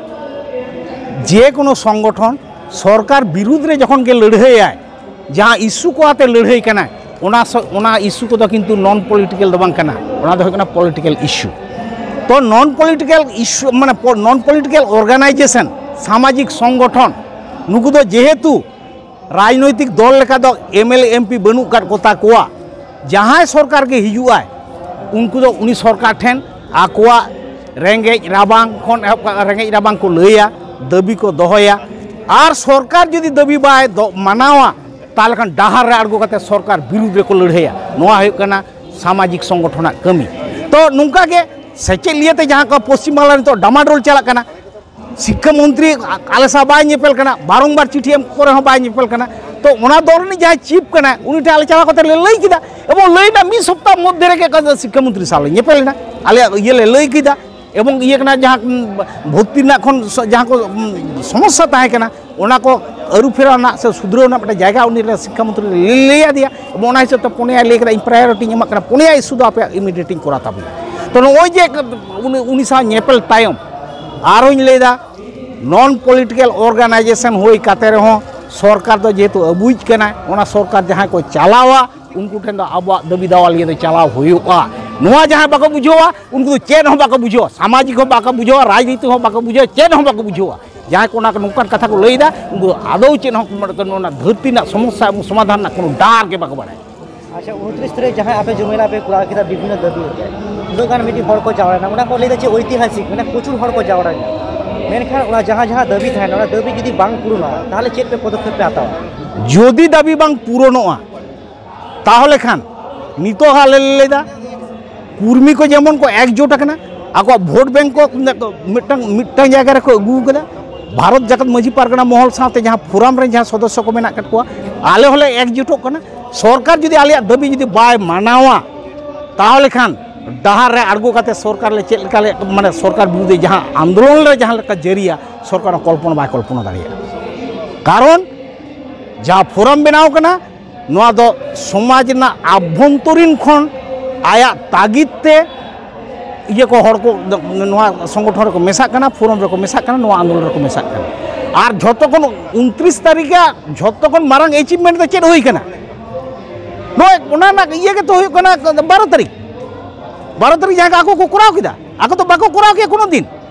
ᱡᱮ ᱠᱳᱱᱳ ᱥᱚᱝᱜᱚᱴᱷᱚᱱ ᱥᱚᱨᱠᱟᱨ ᱵᱤᱨᱩᱫᱽ ᱨᱮ ᱡᱚᱠᱷᱚᱱ ᱜᱮ ᱞᱟᱹᱲᱦᱟᱹᱭᱟᱭ, ᱡᱟᱦᱟᱸ ᱤᱥᱩ ᱠᱚ ᱟᱛᱮ ᱞᱟᱹᱲᱦᱟᱹᱭ ᱠᱟᱱᱟᱭ, ᱚᱱᱟ ᱚᱱᱟ ᱤᱥᱩ ᱠᱚᱫᱚ ᱠᱤᱱᱛᱩ ᱱᱚᱱ ᱯᱚᱞᱤᱴᱤᱠᱟᱞ ᱫᱚ ᱵᱟᱝ ᱠᱟᱱᱟ, ᱚᱱᱟ ᱫᱚ ᱦᱩᱭᱩᱜ ᱠᱟᱱᱟ ᱯᱚᱞᱤᱴᱤᱠᱟᱞ ᱤᱥᱩ᱾ ᱛᱚ ᱱᱚᱱ ᱯᱚᱞᱤᱴᱤᱠᱟᱞ ᱤᱥᱩ ᱢᱟᱱᱮ ᱱᱚᱱ ᱯᱚᱞᱤᱴᱤᱠᱟᱞ ᱚᱨᱜᱟᱱᱟᱭᱡᱮᱥᱚᱱ, ᱥᱟᱢᱟᱡᱤᱠ ᱥᱚᱝᱜᱚᱴᱷᱚᱱ, ᱱᱩᱠᱩ ᱫᱚ ᱡᱮᱦᱮᱛᱩ ᱨᱟᱡᱽᱱᱳᱭᱛᱤᱠ ᱫᱚᱞ ᱞᱮᱠᱟ ᱫᱚ M L A M P ᱵᱟᱹᱱᱩᱜ ᱟᱠᱟᱫ ᱠᱚᱛᱟ ᱠᱚᱣᱟ, ᱡᱟᱦᱟᱸᱭ ᱥᱚᱨᱠᱟᱨ ᱜᱮ ᱦᱤᱡᱩᱜ ᱟᱭ, ᱩᱱᱠᱩ ᱫᱚ ᱩᱱᱤ ᱥᱚᱨᱠᱟᱨ ᱴᱷᱮᱱ ᱟᱠᱚᱣᱟᱜ ᱨᱮᱸᱜᱮᱡ ᱨᱟᱵᱟᱝ ᱠᱷᱚᱱ ᱮᱦᱚᱵ ᱠᱟᱛᱮ ᱨᱮᱸᱜᱮᱡ ᱨᱟᱵᱟᱝ ᱠᱚ ᱞᱟᱹᱭᱟ, ᱫᱟᱹᱵᱤ ᱠᱚ ᱫᱚᱦᱚᱭᱟ᱾ ᱟᱨ ᱥᱚᱨᱠᱟᱨ ᱡᱩᱫᱤ ᱫᱟᱹᱵᱤ ᱵᱟᱭ ᱫᱚ ᱢᱟᱱᱟᱣᱟ, ᱛᱟᱦᱚᱞᱮ ᱠᱷᱟᱱ ᱰᱟᱦᱟᱨ ᱨᱮ ᱟᱬᱜᱚ ᱠᱟᱛᱮ ᱥᱚᱨᱠᱟᱨ ᱵᱤᱨᱩᱫᱽ ᱨᱮᱠᱚ ᱞᱟᱹᱲᱦᱟᱹᱭᱟ᱾ ᱱᱚᱣᱟ ᱦᱩᱭᱩᱜ ᱠᱟᱱᱟ ᱥᱟᱢᱟᱡᱤᱠ ᱥᱚᱝᱜᱚᱴᱷᱚᱱᱟᱜ ᱠᱟᱹᱢᱤ᱾ ᱛᱚ ᱱᱚᱝᱠᱟ ᱜᱮ ᱥᱮᱪᱮᱫ ᱞᱤᱭᱟᱹᱛᱮ ᱡᱟᱦᱟᱸ ᱠᱚ ᱯᱚᱥᱪᱤᱢ ᱵᱟᱝᱞᱟ ᱨᱮ ᱱᱤᱛᱚᱜ ᱰᱟᱢᱟᱰᱳᱞ ᱪᱟᱞᱟᱜ ᱠᱟᱱᱟ, ᱥᱤᱠᱠᱷᱟ ᱢᱚᱱᱛᱨᱤ ᱟᱞᱮ ᱥᱟᱶ ᱵᱟᱭ ᱧᱮᱯᱮᱞ ᱠᱟᱱᱟ, ᱵᱟᱨᱚᱝᱵᱟᱨ ᱪᱤᱴᱷᱤ ᱮᱢ ᱠᱚᱨᱮ ᱦᱚᱸ ᱵᱟᱭ ᱧᱮᱯᱮᱞ ᱠᱟᱱᱟ᱾ ᱛᱚ ᱚᱱᱟ ᱫᱚᱞ ᱨᱤᱱᱤᱡ ᱡᱟᱦᱟᱸᱭ ᱪᱤᱯ ᱠᱟᱱᱟᱭ, ᱩᱱᱤ ᱴᱷᱮᱱ ᱟᱞᱮ ᱪᱟᱞᱟᱣ ᱠᱟᱛᱮ ᱞᱮ ᱞᱟᱹᱭ ᱠᱮᱫᱟ, ᱮᱵᱚᱝ ᱞᱟᱹᱭ ᱨᱮᱱᱟᱜ ᱢᱤᱫ ᱥᱚᱯᱛᱟᱦ ᱢᱚᱫᱽᱫᱷᱮ ᱨᱮᱜᱮ ᱥᱤᱠᱠᱷᱟ ᱢᱚᱱᱛᱨᱤ ᱥᱟᱶ ᱞᱮ ᱧᱮᱯᱮᱞ ᱮᱱᱟ, ᱟᱞᱮᱭᱟᱜ ᱤᱭᱟᱹ ᱞᱮ ᱞᱟᱹᱭ ᱠᱮᱫᱟ᱾ ᱮᱵᱚᱝ ᱤᱭᱟᱹ ᱠᱟᱱᱟ, ᱡᱟᱦᱟᱸ ᱵᱷᱚᱨᱛᱤ ᱨᱮᱱᱟᱜ ᱠᱷᱚᱱ ᱡᱟᱦᱟᱸ ᱠᱚ ᱥᱚᱢᱚᱥᱥᱟ ᱛᱟᱦᱮᱸ ᱠᱟᱱᱟ, ᱚᱱᱟ ᱠᱚ ᱟᱹᱨᱩ ᱯᱷᱮᱨᱟᱣ ᱨᱮᱱᱟᱜ ᱥᱮ ᱥᱩᱫᱷᱨᱟᱹᱣ ᱨᱮᱱᱟᱜ ᱢᱤᱫᱴᱮᱱ ᱡᱟᱭᱜᱟ ᱩᱱᱤ ᱞᱮ ᱥᱤᱠᱠᱷᱟ ᱢᱚᱱᱛᱨᱤ ᱞᱮ ᱞᱟᱹᱭ ᱟᱫᱮᱭᱟ᱾ ᱮᱵᱚᱝ ᱚᱱᱟ ᱦᱤᱥᱟᱹᱵ ᱛᱮ ᱯᱩᱱᱭᱟᱭ ᱞᱟᱹᱭ ᱠᱮᱫᱟ, ᱤᱧ ᱯᱨᱟᱭᱳᱨᱤᱴᱤᱧ ᱮᱢᱟᱜ ᱠᱟᱱᱟ ᱯᱩᱱᱭᱟ ᱤᱥᱩ ᱫᱚ ᱟᱯᱮᱭᱟᱜ ᱤᱢᱤᱰᱤᱭᱮᱴ ᱤᱧ ᱠᱚᱨᱟᱣ ᱛᱟᱯᱮᱭᱟ᱾ ᱛᱚ ᱱᱚᱜᱼᱚᱭ ᱡᱮ ᱩᱱᱤ ᱩᱱᱤ ᱥᱟᱶ ᱧᱮᱯᱮᱞ ᱛᱟᱭᱚᱢ ᱟᱨᱚᱧ ᱞᱟᱹᱭᱫᱟ, ᱱᱚᱱ ᱯᱚᱞᱤᱴᱤᱠᱟᱞ ᱚᱨᱜᱟᱱᱟᱭᱡᱮᱥᱚᱱ ᱦᱩᱭ ᱠᱟᱛᱮ ᱨᱮᱦᱚᱸ ᱥᱚᱨᱠᱟᱨ ᱫᱚ ᱡᱮᱦᱮᱛᱩ ᱟᱵᱩᱡ ᱠᱟᱱᱟᱭ, ᱚᱱᱟ ᱥᱚᱨᱠᱟᱨ ᱡᱟᱦᱟᱸᱭ ᱠᱚ ᱪᱟᱞᱟᱣᱟ, ᱩᱱᱠᱩ ᱴᱷᱮᱱ ᱫᱚ ᱟᱵᱚᱣᱟᱜ ᱫᱟᱹᱵᱤ ᱫᱟᱣᱟ ᱞᱤᱭᱟᱹ ᱫᱚ ᱪᱟᱞᱟᱣ ᱦᱩᱭᱩᱜᱼᱟ᱾ ᱱᱚᱣᱟ ᱡᱟᱦᱟᱸᱭ ᱵᱟᱠᱚ ᱵᱩᱡᱷᱟᱹᱣᱟ, ᱩᱱᱠᱩ ᱫᱚ ᱪᱮᱫ ᱦᱚᱸ ᱵᱟᱠᱚ ᱵᱩᱡᱷᱟᱹᱣᱟ, ᱥᱟᱢᱟᱡᱤᱠ ᱦᱚᱸ ᱵᱟᱠᱚ ᱵᱩᱡᱷᱟᱹᱣᱟ, ᱨᱟᱡᱽᱱᱤᱛᱤ ᱦᱚᱸ ᱵᱟᱠᱚ ᱵᱩᱡᱷᱟᱹᱣᱟ, ᱪᱮᱫ ᱦᱚᱸ ᱵᱟᱠᱚ ᱵᱩᱡᱷᱟᱹᱣᱟ᱾ ᱡᱟᱦᱟᱸᱭ ᱠᱚ ᱚᱱᱟ ᱱᱚᱝᱠᱟᱱ ᱠᱟᱛᱷᱟ ᱠᱚ ᱞᱟᱹᱭᱫᱟ, ᱩᱱᱠᱩ ᱫᱚ ᱟᱫᱚ ᱪᱮᱫ ᱦᱚᱸ ᱚᱱᱟ ᱫᱷᱟᱹᱨᱛᱤ ᱨᱮᱱᱟᱜ ᱥᱚᱢᱚᱥᱥᱟ ᱮᱵᱚᱝ ᱥᱚᱢᱟᱫᱷᱟᱱ ᱨᱮᱱᱟᱜ ᱠᱳᱱᱳ ᱰᱟᱦᱟᱨ ᱜᱮ ᱵᱟᱠᱚ ᱵᱟᱲᱟᱭᱟ᱾ ᱟᱪᱪᱷᱟ, ᱩᱱᱛᱨᱤᱥ ᱛᱟᱹᱨᱤᱠᱷ ᱡᱟᱦᱟᱸ ᱟᱯᱮ ᱡᱩᱢᱮᱞᱟ ᱯᱮ ᱠᱚᱨᱟᱣ ᱠᱮᱫᱟ ᱵᱤᱵᱷᱤᱱᱱᱚ ᱫᱟᱹᱵᱤ ᱟᱛᱮ, ᱩᱱᱟᱹᱜ ᱜᱟᱱ ᱢᱤᱫᱴᱤᱡ ᱦᱚᱲ ᱠᱚ ᱡᱟᱣᱨᱟᱭᱮᱱᱟ, ᱚᱱᱟ ᱠᱚ ᱞᱟᱹᱭᱫᱟ ᱪᱮᱫ ᱳᱭᱛᱤᱦᱟᱥᱤᱠ, ᱢᱟᱱᱮ ᱯᱨᱚᱪᱩᱨ ᱦᱚᱲ ᱠᱚ ᱡᱟᱣᱨᱟᱭᱮᱱᱟ, ᱢᱮᱱᱠᱷᱟᱱ ᱚᱱᱟ ᱡᱟᱦᱟᱸ ᱡᱟᱦᱟᱸ ᱫᱟᱹᱵᱤ ᱛᱟᱦᱮᱱᱟ, ᱚᱱᱟ ᱫᱟᱹᱵᱤ ᱡᱩᱫᱤ ᱵᱟᱝ ᱯᱩᱨᱩᱱᱟ, ᱛᱟᱦᱚᱞᱮ ᱪᱮᱫ ᱯᱮ ᱯᱚᱫᱚᱠᱷᱮᱯ ᱯᱮ ᱦᱟᱛᱟᱣᱟ? ᱡᱩᱫᱤ ᱫᱟᱹᱵᱤ ᱵᱟᱝ ᱯᱩᱨᱚᱱᱚᱜᱼᱟ, ᱛᱟᱦᱚᱞᱮ ᱠᱷᱟᱱ ᱱᱤᱛᱚᱜ ᱟᱞᱮ ᱞᱮ ᱞᱟᱹᱭᱫᱟ, ᱠᱩᱨᱢᱤ ᱠᱚ ᱡᱮᱢᱚᱱ ᱠᱚ ᱮᱠᱡᱳᱴ ᱟᱠᱟᱱᱟ, ᱟᱠᱚᱣᱟᱜ ᱵᱷᱳᱴ ᱵᱮᱝᱠ ᱠᱚ ᱢᱤᱫᱴᱟᱝ ᱢᱤᱫᱴᱟᱝ ᱡᱟᱭᱜᱟ ᱨᱮᱠᱚ ᱟᱹᱜᱩ ᱟᱠᱟᱫᱟ᱾ ᱵᱷᱟᱨᱚᱛ ᱡᱟᱠᱟᱛ ᱢᱟᱹᱡᱷᱤ ᱯᱟᱨᱜᱟᱱᱟ ᱢᱚᱦᱚᱞ ᱥᱟᱶᱛᱮ ᱡᱟᱦᱟᱸ ᱯᱷᱳᱨᱟᱢ ᱨᱮ ᱡᱟᱦᱟᱸ ᱥᱚᱫᱚᱥᱥᱚ ᱠᱚ ᱢᱮᱱᱟᱜ ᱟᱠᱟᱫ ᱠᱚᱣᱟ, ᱟᱞᱮ ᱦᱚᱸᱞᱮ ᱮᱠᱡᱳᱴᱚᱜ ᱠᱟᱱᱟ᱾ ᱥᱚᱨᱠᱟᱨ ᱡᱩᱫᱤ ᱟᱞᱮᱭᱟᱜ ᱫᱟᱹᱵᱤ ᱡᱩᱫᱤ ᱵᱟᱭ ᱢᱟᱱᱟᱣᱟ, ᱛᱟᱦᱚᱞᱮ ᱠᱷᱟᱱ ᱰᱟᱦᱟᱨ ᱨᱮ ᱟᱬᱜᱚ ᱠᱟᱛᱮ ᱥᱚᱨᱠᱟᱨ ᱞᱮ ᱪᱮᱫ ᱞᱮᱠᱟ ᱞᱮ, ᱢᱟᱱᱮ ᱥᱚᱨᱠᱟᱨ ᱵᱤᱨᱩᱫᱷᱮ ᱡᱟᱦᱟᱸ ᱟᱱᱫᱳᱞᱚᱱ ᱞᱮ ᱡᱟᱦᱟᱸ ᱞᱮᱠᱟ ᱡᱟᱹᱨᱤᱭᱟ, ᱥᱚᱨᱠᱟᱨ ᱦᱚᱸ ᱠᱚᱞᱯᱚᱱᱟ ᱵᱟᱭ ᱠᱚᱞᱯᱚᱱᱟ ᱫᱟᱲᱮᱭᱟᱜᱼᱟ᱾ ᱠᱟᱨᱚᱱ ᱡᱟᱦᱟᱸ ᱯᱷᱳᱨᱟᱢ ᱵᱮᱱᱟᱣ ᱠᱟᱱᱟ, ᱱᱚᱣᱟ ᱫᱚ ᱥᱚᱢᱟᱡᱽ ᱨᱮᱱᱟᱜ ᱟᱵᱷᱚᱱᱛᱚᱨᱤᱱ ᱠᱷᱚᱱ ᱟᱭᱟᱜ ᱛᱟᱜᱤᱫ ᱛᱮ ᱤᱭᱟᱹ ᱠᱚ, ᱦᱚᱲ ᱠᱚ ᱱᱚᱣᱟ ᱥᱚᱝᱜᱚᱴᱷᱚᱱ ᱨᱮᱠᱚ ᱢᱮᱥᱟᱜ ᱠᱟᱱᱟ, ᱯᱷᱳᱨᱟᱢ ᱨᱮᱠᱚ ᱢᱮᱥᱟᱜ ᱠᱟᱱᱟ, ᱱᱚᱣᱟ ᱟᱱᱫᱳᱞᱚᱱ ᱨᱮᱠᱚ ᱢᱮᱥᱟᱜ ᱠᱟᱱᱟ᱾ ᱟᱨ ᱡᱷᱚᱛᱚ ᱠᱷᱚᱱ ᱩᱱᱛᱨᱤᱥ ᱛᱟᱹᱨᱤᱠᱷ ᱨᱮᱭᱟᱜ ᱡᱷᱚᱛᱚ ᱠᱷᱚᱱ ᱢᱟᱨᱟᱝ ᱮᱪᱤᱵᱷᱢᱮᱱᱴ ᱫᱚ ᱪᱮᱫ ᱦᱩᱭ ᱠᱟᱱᱟ? ᱱᱚᱜᱼᱚᱭ ᱚᱱᱟ ᱨᱮᱱᱟᱜ ᱤᱭᱟᱹ ᱜᱮᱛᱚ ᱦᱩᱭᱩᱜ ᱠᱟᱱᱟ ᱵᱟᱨᱚ ᱛᱟᱹᱨᱤᱠᱷ᱾ ᱵᱟᱨᱚ ᱛᱟᱹᱨᱤᱠᱷ ᱡᱟᱦᱟᱸ ᱟᱠᱚ ᱠᱚ ᱠᱚᱨᱟᱣ ᱠᱮᱫᱟ, ᱟᱠᱚ ᱫᱚ ᱵᱟᱠᱚ ᱠᱚᱨᱟᱣ ᱠᱮᱭᱟ ᱠᱳᱱᱳ ᱫᱤᱱ᱾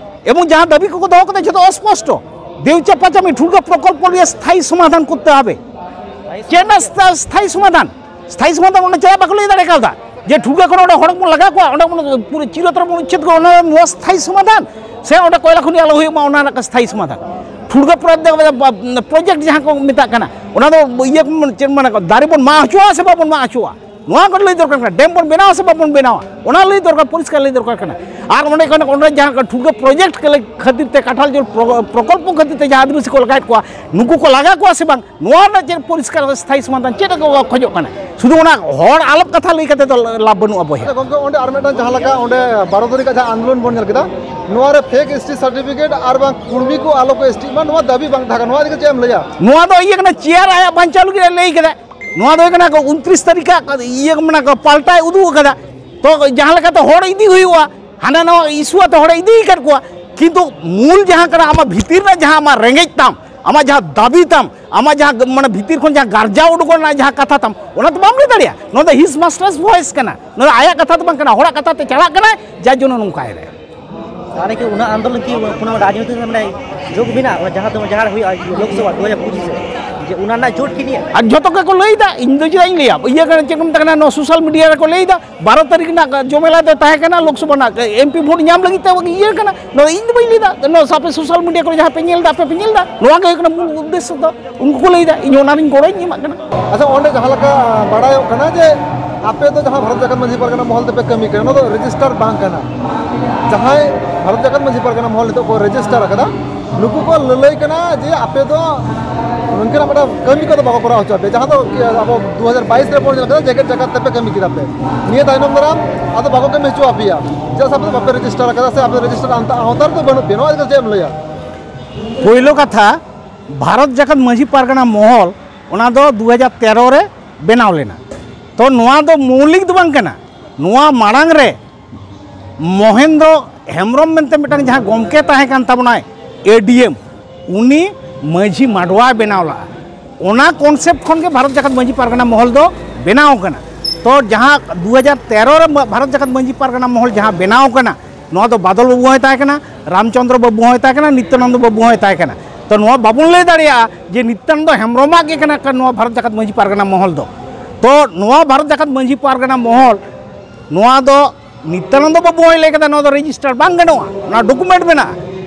ᱮᱵᱚᱝ ᱡᱟᱦᱟᱸ ᱫᱟᱹᱵᱤ ᱠᱚᱠᱚ ᱫᱚᱦᱚ ᱠᱟᱫᱟ ᱡᱷᱚᱛᱚ ᱚᱥᱯᱚᱥᱴᱚ᱾ ᱫᱮᱣᱪᱟ ᱯᱟᱪᱟᱢᱤ ᱴᱷᱩᱲᱜᱟ ᱯᱨᱚᱠᱚᱞᱯᱚ ᱨᱮᱭᱟᱜ ᱥᱛᱷᱟᱭᱤ ᱥᱚᱢᱟᱫᱷᱟᱱ ᱠᱚᱨᱛᱮ ᱦᱟᱵᱮ᱾ ᱪᱮᱫ ᱨᱮᱱᱟᱜ ᱥᱛᱷᱟ-, ᱥᱛᱷᱟᱭᱤ ᱥᱚᱢᱟᱫᱷᱟᱱ? ᱥᱛᱷᱟᱭᱤ ᱥᱚᱢᱟᱫᱷᱟᱱ ᱚᱸᱰᱮ ᱪᱮᱫᱟᱜ ᱵᱟᱠᱚ ᱞᱟᱹᱭ ᱫᱟᱲᱮ ᱠᱟᱣᱫᱟ? ᱡᱮ ᱴᱷᱩᱲᱜᱟ ᱠᱷᱚᱱ ᱚᱸᱰᱮ ᱦᱚᱲ ᱵᱚᱱ ᱞᱟᱜᱟ ᱠᱚᱣᱟ, ᱚᱸᱰᱮ ᱵᱚᱱ ᱯᱩᱨᱟᱹ ᱪᱤᱨᱚᱛᱚᱨ ᱵᱚᱱ ᱩᱪᱪᱷᱮᱫ ᱠᱚᱣᱟ, ᱚᱱᱟ ᱱᱚᱣᱟ ᱥᱛᱷᱟᱭᱤ ᱥᱚᱢᱟᱫᱷᱟᱱ? ᱥᱮ ᱚᱸᱰᱮ ᱠᱚᱭᱞᱟ ᱠᱷᱚᱱᱤ ᱟᱞᱚ ᱦᱩᱭᱩᱜ ᱢᱟ, ᱚᱱᱟ ᱨᱮᱱᱟᱜ ᱥᱛᱷᱟᱭᱤ ᱥᱚᱢᱟᱫᱷᱟᱱ? ᱴᱷᱩᱲᱜᱟ ᱯᱨᱚ-, ᱯᱨᱚᱡᱮᱠᱴ ᱡᱟᱦᱟᱸ ᱠᱚ ᱢᱮᱛᱟᱜ ᱠᱟᱱᱟ, ᱚᱱᱟ ᱫᱚ ᱤᱭᱟᱹ ᱪᱮᱫ ᱢᱟᱱᱮ ᱫᱟᱨᱮ ᱵᱚᱱ ᱢᱟᱜ ᱦᱚᱪᱚᱣᱟᱜᱼᱟ ᱥᱮ ᱵᱟᱵᱚᱱ ᱢᱟᱜ ᱦᱚᱪᱚᱣᱟᱜᱼᱟ? ᱱᱚᱣᱟ ᱠᱚ ᱞᱟᱹᱭ ᱫᱚᱨᱠᱟᱨ ᱠᱟᱱᱟ᱾ ᱰᱮᱢ ᱵᱚᱱ ᱵᱮᱱᱟᱣᱟ ᱥᱮ ᱵᱟᱵᱚᱱ ᱵᱮᱱᱟᱣᱟ, ᱚᱱᱟ ᱞᱟᱹᱭ ᱫᱚᱨᱠᱟᱨ, ᱯᱚᱨᱤᱥᱠᱟᱨ ᱞᱟᱹᱭ ᱫᱚᱨᱠᱟᱨ ᱠᱟᱱᱟ᱾ ᱟᱨ ᱚᱸᱰᱮ ᱠᱷᱚᱱ ᱚᱸᱰᱮ ᱡᱟᱦᱟᱸ ᱴᱷᱩᱲᱜᱟᱹ ᱯᱨᱚᱡᱮᱠᱴ ᱠᱷᱟᱹᱛᱤᱨ ᱛᱮ, ᱠᱟᱴᱷᱟᱞ ᱡᱚᱞ ᱯᱨᱚ-, ᱯᱨᱚᱠᱚᱞᱯᱚ ᱠᱷᱟᱹᱛᱤᱨ ᱛᱮ ᱡᱟᱦᱟᱸ ᱟᱹᱫᱤᱵᱟᱹᱥᱤ ᱠᱚ ᱞᱟᱜᱟᱭᱮᱫ ᱠᱚᱣᱟ, ᱱᱩᱠᱩ ᱠᱚ ᱞᱟᱜᱟ ᱠᱚᱣᱟ ᱥᱮ ᱵᱟᱝ, ᱱᱚᱣᱟ ᱨᱮᱱᱟᱜ ᱪᱮᱫ ᱯᱚᱨᱤᱥᱠᱟᱨ ᱥᱛᱷᱟᱭᱤ ᱥᱚᱢᱟᱫᱷᱟᱱ ᱪᱮᱫ ᱠᱚ ᱠᱷᱚᱡᱚᱜ ᱠᱟᱱᱟ? ᱥᱩᱫᱷᱩ ᱚᱱᱟ ᱦᱚᱲ ᱟᱞᱚᱯ ᱠᱟᱛᱷᱟ ᱞᱟᱹᱭ ᱠᱟᱛᱮ ᱫᱚ ᱞᱟᱵᱷ ᱵᱟᱹᱱᱩᱜᱼᱟ ᱵᱚᱭᱦᱟ᱾ ᱟᱪᱪᱷᱟ ᱜᱚᱢᱠᱮ, ᱚᱸᱰᱮ ᱟᱨ ᱢᱤᱫᱴᱟᱝ ᱡᱟᱦᱟᱸ ᱞᱮᱠᱟ ᱚᱸᱰᱮ ᱵᱟᱨᱚ ᱛᱟᱹᱨᱤᱠᱷ ᱡᱟᱦᱟᱸ ᱟᱱᱫᱳᱞᱚᱱ ᱵᱚᱱ ᱧᱮᱞ ᱠᱮᱫᱟ, ᱱᱚᱣᱟ ᱨᱮ ᱯᱷᱮᱠ ᱮᱥ ᱴᱤ ᱥᱟᱨᱴᱤᱯᱷᱤᱠᱮᱴ ᱟᱨ ᱵᱟᱝ ᱠᱩᱲᱢᱤ ᱠᱚ ᱟᱞᱚ ᱠᱚ ᱮᱥ ᱴᱤᱜ ᱢᱟ, ᱱᱚᱣᱟ ᱫᱟᱹᱵᱤ ᱵᱟᱝ ᱛᱟᱦᱮᱸ ᱠᱟᱱᱟ᱾ ᱱᱚᱣᱟ ᱤᱫᱤ ᱠᱟᱛᱮ ᱪᱮᱫ ᱮᱢ ᱞᱟᱹᱭᱟ? ᱱᱚᱣᱟ ᱫᱚ ᱤᱭᱟᱹ ᱠᱟᱱᱟ, ᱪᱮᱭᱟᱨ ᱟᱭᱟᱜ ᱵᱟᱧᱪᱟᱣ ᱞᱟᱹᱜᱤᱫ ᱮ ᱞᱟᱹᱭ ᱠᱮᱫᱟ᱾ ᱱᱚᱣᱟ ᱫᱚ ᱦᱩᱭᱩᱜ ᱠᱟᱱᱟ ᱩᱱᱛᱨᱤᱥ ᱛᱟᱹᱨᱤᱠᱷ ᱟᱜ ᱤᱭᱟᱹ ᱢᱟᱱᱮ ᱠᱚ ᱯᱟᱞᱴᱟᱭ ᱩᱫᱩᱜ ᱟᱠᱟᱫᱟ᱾ ᱛᱚ ᱡᱟᱦᱟᱸ ᱞᱮᱠᱟᱛᱮ ᱦᱚᱲ ᱤᱫᱤ ᱦᱩᱭᱩᱜᱼᱟ, ᱦᱟᱱᱟ ᱱᱟᱣᱟ ᱤᱥᱩ ᱟᱛᱮ ᱦᱚᱲ ᱤᱫᱤ ᱟᱠᱟᱫ ᱠᱚᱣᱟ, ᱠᱤᱱᱛᱩ ᱢᱩᱞ ᱡᱟᱦᱟᱸ ᱠᱟᱱᱟ ᱟᱢᱟᱜ ᱵᱷᱤᱛᱤᱨ ᱨᱮᱱᱟᱜ ᱡᱟᱦᱟᱸ ᱟᱢᱟᱜ ᱨᱮᱸᱜᱮᱡ ᱛᱟᱢ, ᱟᱢᱟᱜ ᱡᱟᱦᱟᱸ ᱫᱟᱹᱵᱤ ᱛᱟᱢ, ᱟᱢᱟᱜ ᱡᱟᱦᱟᱸ ᱢᱟᱱᱮ ᱵᱷᱤᱛᱤᱨ ᱠᱷᱚᱱ ᱡᱟᱦᱟᱸ ᱜᱟᱨᱡᱟᱣ ᱩᱰᱩᱠᱚᱜ ᱨᱮᱱᱟᱜ ᱡᱟᱦᱟᱸ ᱠᱟᱛᱷᱟ ᱛᱟᱢ, ᱚᱱᱟ ᱫᱚ ᱵᱟᱢ ᱞᱟᱹᱭ ᱫᱟᱲᱮᱭᱟᱜᱼᱟ᱾ ᱱᱚᱣᱟ ᱫᱚ his master's voice ᱠᱟᱱᱟ, ᱱᱚᱣᱟ ᱫᱚ ᱟᱭᱟᱜ ᱠᱟᱛᱷᱟ ᱫᱚ ᱵᱟᱝ ᱠᱟᱱᱟ, ᱦᱚᱲᱟᱜ ᱠᱟᱛᱷᱟ ᱛᱮ ᱪᱟᱞᱟᱜ ᱠᱟᱱᱟᱭ, ᱡᱟᱨ ᱡᱚᱱᱱᱚ ᱱᱚᱝᱠᱟᱭ ᱫᱟᱭ᱾ ᱛᱟᱦᱚᱞᱮ ᱠᱤ ᱚᱱᱟ ᱟᱱᱫᱳᱞᱚᱱ ᱠᱤ ᱠᱳᱱᱳ ᱨᱟᱡᱽᱱᱤᱛᱤ ᱨᱮ ᱢᱟᱱᱮ ᱡᱳᱜᱽ ᱢᱮᱱᱟᱜᱼᱟ? ᱚᱱᱟ ᱡᱟᱦᱟᱸ ᱫᱚ, ᱡᱟᱦᱟᱸ ᱦᱩᱭᱩᱜᱼᱟ ᱞᱳᱠᱥᱚᱵᱷᱟ ᱫᱩ ᱦᱟᱡᱟᱨ ᱯᱚᱸᱪᱤᱥ ᱨᱮ, ᱡᱮ ᱚᱱᱟ ᱨᱮᱱᱟᱜ ᱡᱳᱴ ᱠᱤ ᱱᱤᱭᱟᱹ? ᱟᱨ ᱡᱷᱚᱛᱚ ᱜᱮᱠᱚ ᱞᱟᱹᱭᱫᱟ, ᱤᱧ ᱫᱚ ᱪᱮᱫᱟᱜ ᱤᱧ ᱞᱟᱹᱭᱟ? ᱤᱭᱟᱹ ᱠᱟᱱᱟ, ᱪᱮᱫ ᱠᱚ ᱢᱮᱛᱟᱜ ᱠᱟᱱᱟ, ᱱᱚᱣᱟ ᱥᱳᱥᱟᱞ ᱢᱤᱰᱤᱭᱟ ᱨᱮᱠᱚ ᱞᱟᱹᱭᱫᱟ, ᱵᱟᱨᱚ ᱛᱟᱹᱨᱤᱠᱷ ᱨᱮᱱᱟᱜ ᱡᱚᱢᱮᱞᱟ ᱫᱚ ᱛᱟᱦᱮᱸ ᱠᱟᱱᱟ ᱞᱳᱠᱥᱚᱵᱷᱟ ᱨᱮᱱᱟᱜ ᱮᱢ ᱯᱤ ᱵᱷᱳᱴ ᱧᱟᱢ ᱞᱟᱹᱜᱤᱫ ᱛᱮ ᱤᱭᱟᱹ ᱠᱟᱱᱟ᱾ ᱱᱚᱣᱟ ᱫᱚ ᱤᱧ ᱫᱚ ᱵᱟᱹᱧ ᱞᱟᱹᱭᱫᱟ, ᱱᱚᱣᱟ ᱟᱯᱮ ᱥᱳᱥᱟᱞ ᱢᱤᱰᱤᱭᱟ ᱠᱚᱨᱮ ᱡᱟᱦᱟᱸ ᱯᱮ ᱧᱮᱞ ᱮᱫᱟ, ᱟᱯᱮ ᱯᱮ ᱧᱮᱞ ᱮᱫᱟ, ᱱᱚᱣᱟ ᱜᱮ ᱦᱩᱭᱩᱜ ᱠᱟᱱᱟ ᱢᱩᱞ ᱩᱫᱽᱫᱮᱥᱥᱚ ᱫᱚ᱾ ᱩᱱᱠᱩ ᱠᱚ ᱞᱟᱹᱭᱫᱟ, ᱤᱧ ᱚᱱᱟ ᱨᱤᱧ ᱜᱚᱲᱚᱧ ᱮᱢᱟᱜ ᱠᱟᱱᱟ᱾ ᱟᱪᱪᱷᱟ, ᱚᱸᱰᱮ ᱡᱟᱦᱟᱸ ᱞᱮᱠᱟ ᱵᱟᱲᱟᱭᱚᱜ ᱠᱟᱱᱟ ᱡᱮ ᱟᱯᱮ ᱫᱚ ᱡᱟᱦᱟᱸ ᱵᱷᱟᱨᱚᱛ ᱡᱟᱠᱟᱛ ᱢᱟᱹᱡᱷᱤ ᱯᱟᱨᱜᱟᱱᱟ ᱢᱚᱦᱚᱞ ᱛᱮᱯᱮ ᱠᱟᱹᱢᱤ ᱠᱟᱱᱟ, ᱚᱱᱟ ᱫᱚ ᱨᱮᱡᱤᱥᱴᱟᱨ ᱵᱟᱝ ᱠᱟᱱᱟ᱾ ᱡᱟᱦᱟᱸᱭ ᱵᱷᱟᱨᱚᱛ ᱡᱟᱠᱟᱛ ᱢᱟᱹᱡᱷᱤ ᱯᱟᱨᱜᱟᱱᱟ ᱢᱚᱦᱚᱞ ᱱᱤᱛᱚᱜ ᱠᱚ ᱨᱮᱡᱤᱥᱴᱟᱨ ᱟᱠᱟᱫᱟ, ᱱᱩᱠᱩ ᱠᱚ ᱞᱟᱹᱞᱟᱹᱭ ᱠᱟᱱᱟ ᱡᱮ ᱟᱯᱮ ᱫᱚ ᱱᱚᱝᱠᱟᱱᱟᱜ ᱢᱤᱫᱴᱟᱝ ᱠᱟᱹᱢᱤ ᱠᱚᱫᱚ ᱵᱟᱠᱚ ᱠᱚᱨᱟᱣ ᱦᱚᱪᱚ ᱟᱯᱮᱭᱟ, ᱡᱟᱦᱟᱸ ᱫᱚ ᱠᱤ ᱟᱵᱚ ᱫᱩ ᱦᱟᱡᱟᱨ ᱵᱟᱭᱤᱥ ᱨᱮ ᱵᱚᱱ ᱧᱮᱞ ᱠᱟᱫᱟ, ᱡᱮᱜᱮᱫ ᱡᱟᱠᱟᱛ ᱛᱮᱯᱮ ᱠᱟᱹᱢᱤ ᱠᱮᱫᱟ ᱯᱮ᱾ ᱱᱤᱭᱟᱹ ᱛᱟᱭᱱᱚᱢ ᱫᱟᱨᱟᱢ ᱟᱫᱚ ᱵᱟᱠᱚ ᱠᱟᱹᱢᱤ ᱦᱚᱪᱚ ᱟᱯᱮᱭᱟ, ᱪᱮᱫᱟᱜ ᱥᱮ ᱟᱯᱮ ᱫᱚ ᱵᱟᱯᱮ ᱨᱮᱡᱤᱥᱴᱟᱨ ᱟᱠᱟᱫᱟ ᱥᱮ ᱟᱯᱮ ᱫᱚ ᱨᱮᱡᱤᱥᱴᱟᱨ ᱟᱣᱛᱟ ᱨᱮᱫᱚ ᱵᱟᱹᱱᱩᱜ ᱯᱮᱭᱟ᱾ ᱱᱚᱣᱟ ᱤᱫᱤ ᱠᱟᱛᱮ ᱪᱮᱫ ᱮᱢ ᱞᱟᱹᱭᱟ? ᱯᱳᱭᱞᱳ ᱠᱟᱛᱷᱟ, ᱵᱷᱟᱨᱚᱛ ᱡᱟᱠᱟᱛ ᱢᱟᱹᱡᱷᱤ ᱯᱟᱨᱜᱟᱱᱟ ᱢᱚᱦᱚᱞ, ᱚᱱᱟ ᱫᱚ ᱫᱩ ᱦᱟᱡᱟᱨ ᱛᱮᱨᱚ ᱨᱮ ᱵᱮᱱᱟᱣ ᱞᱮᱱᱟ᱾ ᱛᱚ ᱱᱚᱣᱟ ᱫᱚ ᱢᱳᱣᱞᱤᱠ ᱫᱚ ᱵᱟᱝ ᱠᱟᱱᱟ᱾ ᱱᱚᱣᱟ ᱢᱟᱲᱟᱝ ᱨᱮ ᱢᱚᱦᱮᱱᱫᱨᱚ ᱦᱮᱢᱵᱨᱚᱢ ᱢᱮᱱᱛᱮ ᱢᱤᱫᱴᱟᱝ ᱡᱟᱦᱟᱸ ᱜᱚᱢᱠᱮ ᱛᱟᱦᱮᱸ ᱠᱟᱱ ᱛᱟᱵᱚᱱᱟᱭ, ᱮ ᱰᱤ ᱮᱢ, ᱩᱱᱤ ᱢᱟᱹᱡᱷᱤ ᱢᱟᱰᱣᱟᱭ ᱵᱮᱱᱟᱣ ᱞᱟᱜᱼᱟ᱾ ᱚᱱᱟ ᱠᱚᱱᱥᱮᱯᱴ ᱠᱷᱚᱱ ᱜᱮ ᱵᱷᱟᱨᱚᱛ ᱡᱟᱠᱟᱛ ᱢᱟᱹᱡᱷᱤ ᱯᱟᱨᱜᱟᱱᱟ ᱢᱚᱦᱚᱞ ᱫᱚ ᱵᱮᱱᱟᱣ ᱠᱟᱱᱟ᱾ ᱛᱚ ᱡᱟᱦᱟᱸ ᱫᱩ ᱦᱟᱡᱟᱨ ᱛᱮᱨᱚ ᱨᱮ ᱵᱷᱟᱨᱚᱛ ᱡᱟᱠᱟᱛ ᱢᱟᱹᱡᱷᱤ ᱯᱟᱨᱜᱟᱱᱟ ᱢᱚᱦᱚᱞ ᱡᱟᱦᱟᱸ ᱵᱮᱱᱟᱣ ᱠᱟᱱᱟ, ᱱᱚᱣᱟ ᱫᱚ ᱵᱟᱫᱚᱞ ᱵᱟᱹᱵᱩ ᱦᱚᱸᱭ ᱛᱟᱦᱮᱸ ᱠᱟᱱᱟ, ᱨᱟᱢᱪᱚᱸᱫᱽᱨᱚ ᱵᱟᱹᱵᱩ ᱦᱚᱸᱭ ᱛᱟᱦᱮᱸ ᱠᱟᱱᱟ, ᱱᱤᱛᱭᱟᱱᱚᱱᱫᱚ ᱵᱟᱹᱵᱩ ᱦᱚᱸᱭ ᱛᱟᱦᱮᱸ ᱠᱟᱱᱟ᱾ ᱛᱚ ᱱᱚᱣᱟ ᱵᱟᱵᱚᱱ ᱞᱟᱹᱭ ᱫᱟᱲᱮᱭᱟᱜᱼᱟ ᱡᱮ ᱱᱤᱛᱭᱟᱱᱚᱱᱫᱚ ᱦᱮᱢᱵᱨᱚᱢᱟᱜ ᱜᱮ ᱠᱟᱱᱟ ᱱᱚᱣᱟ ᱵᱷᱟᱨᱚᱛ ᱡᱟᱠᱟᱛ ᱢᱟᱹᱡᱷᱤ ᱯᱟᱨᱜᱟᱱᱟ ᱢᱚᱦᱚᱞ ᱫᱚ᱾ ᱛᱚ ᱱᱚᱣᱟ ᱵᱷᱟᱨᱚᱛ ᱡᱟᱠᱟᱛ ᱢᱟᱹᱡᱷᱤ ᱯᱟᱨᱜᱟᱱᱟ ᱢᱚᱦᱚᱞ, ᱱᱚᱣᱟ ᱫᱚ ᱱᱤᱛᱭᱟᱱᱚᱱᱫᱚ ᱵᱟᱹᱵᱩ ᱦᱚᱸᱭ ᱞᱟᱹᱭ ᱠᱮᱫᱟ, ᱱᱚᱣᱟ ᱫᱚ ᱨᱮᱡᱤᱥᱴᱟᱨ ᱵᱟᱝ ᱜᱟᱱᱚᱜᱼᱟ, ᱱᱚᱣᱟ ᱰᱚᱠᱩᱢᱮᱱᱴ ᱢᱮᱱᱟᱜᱼᱟ᱾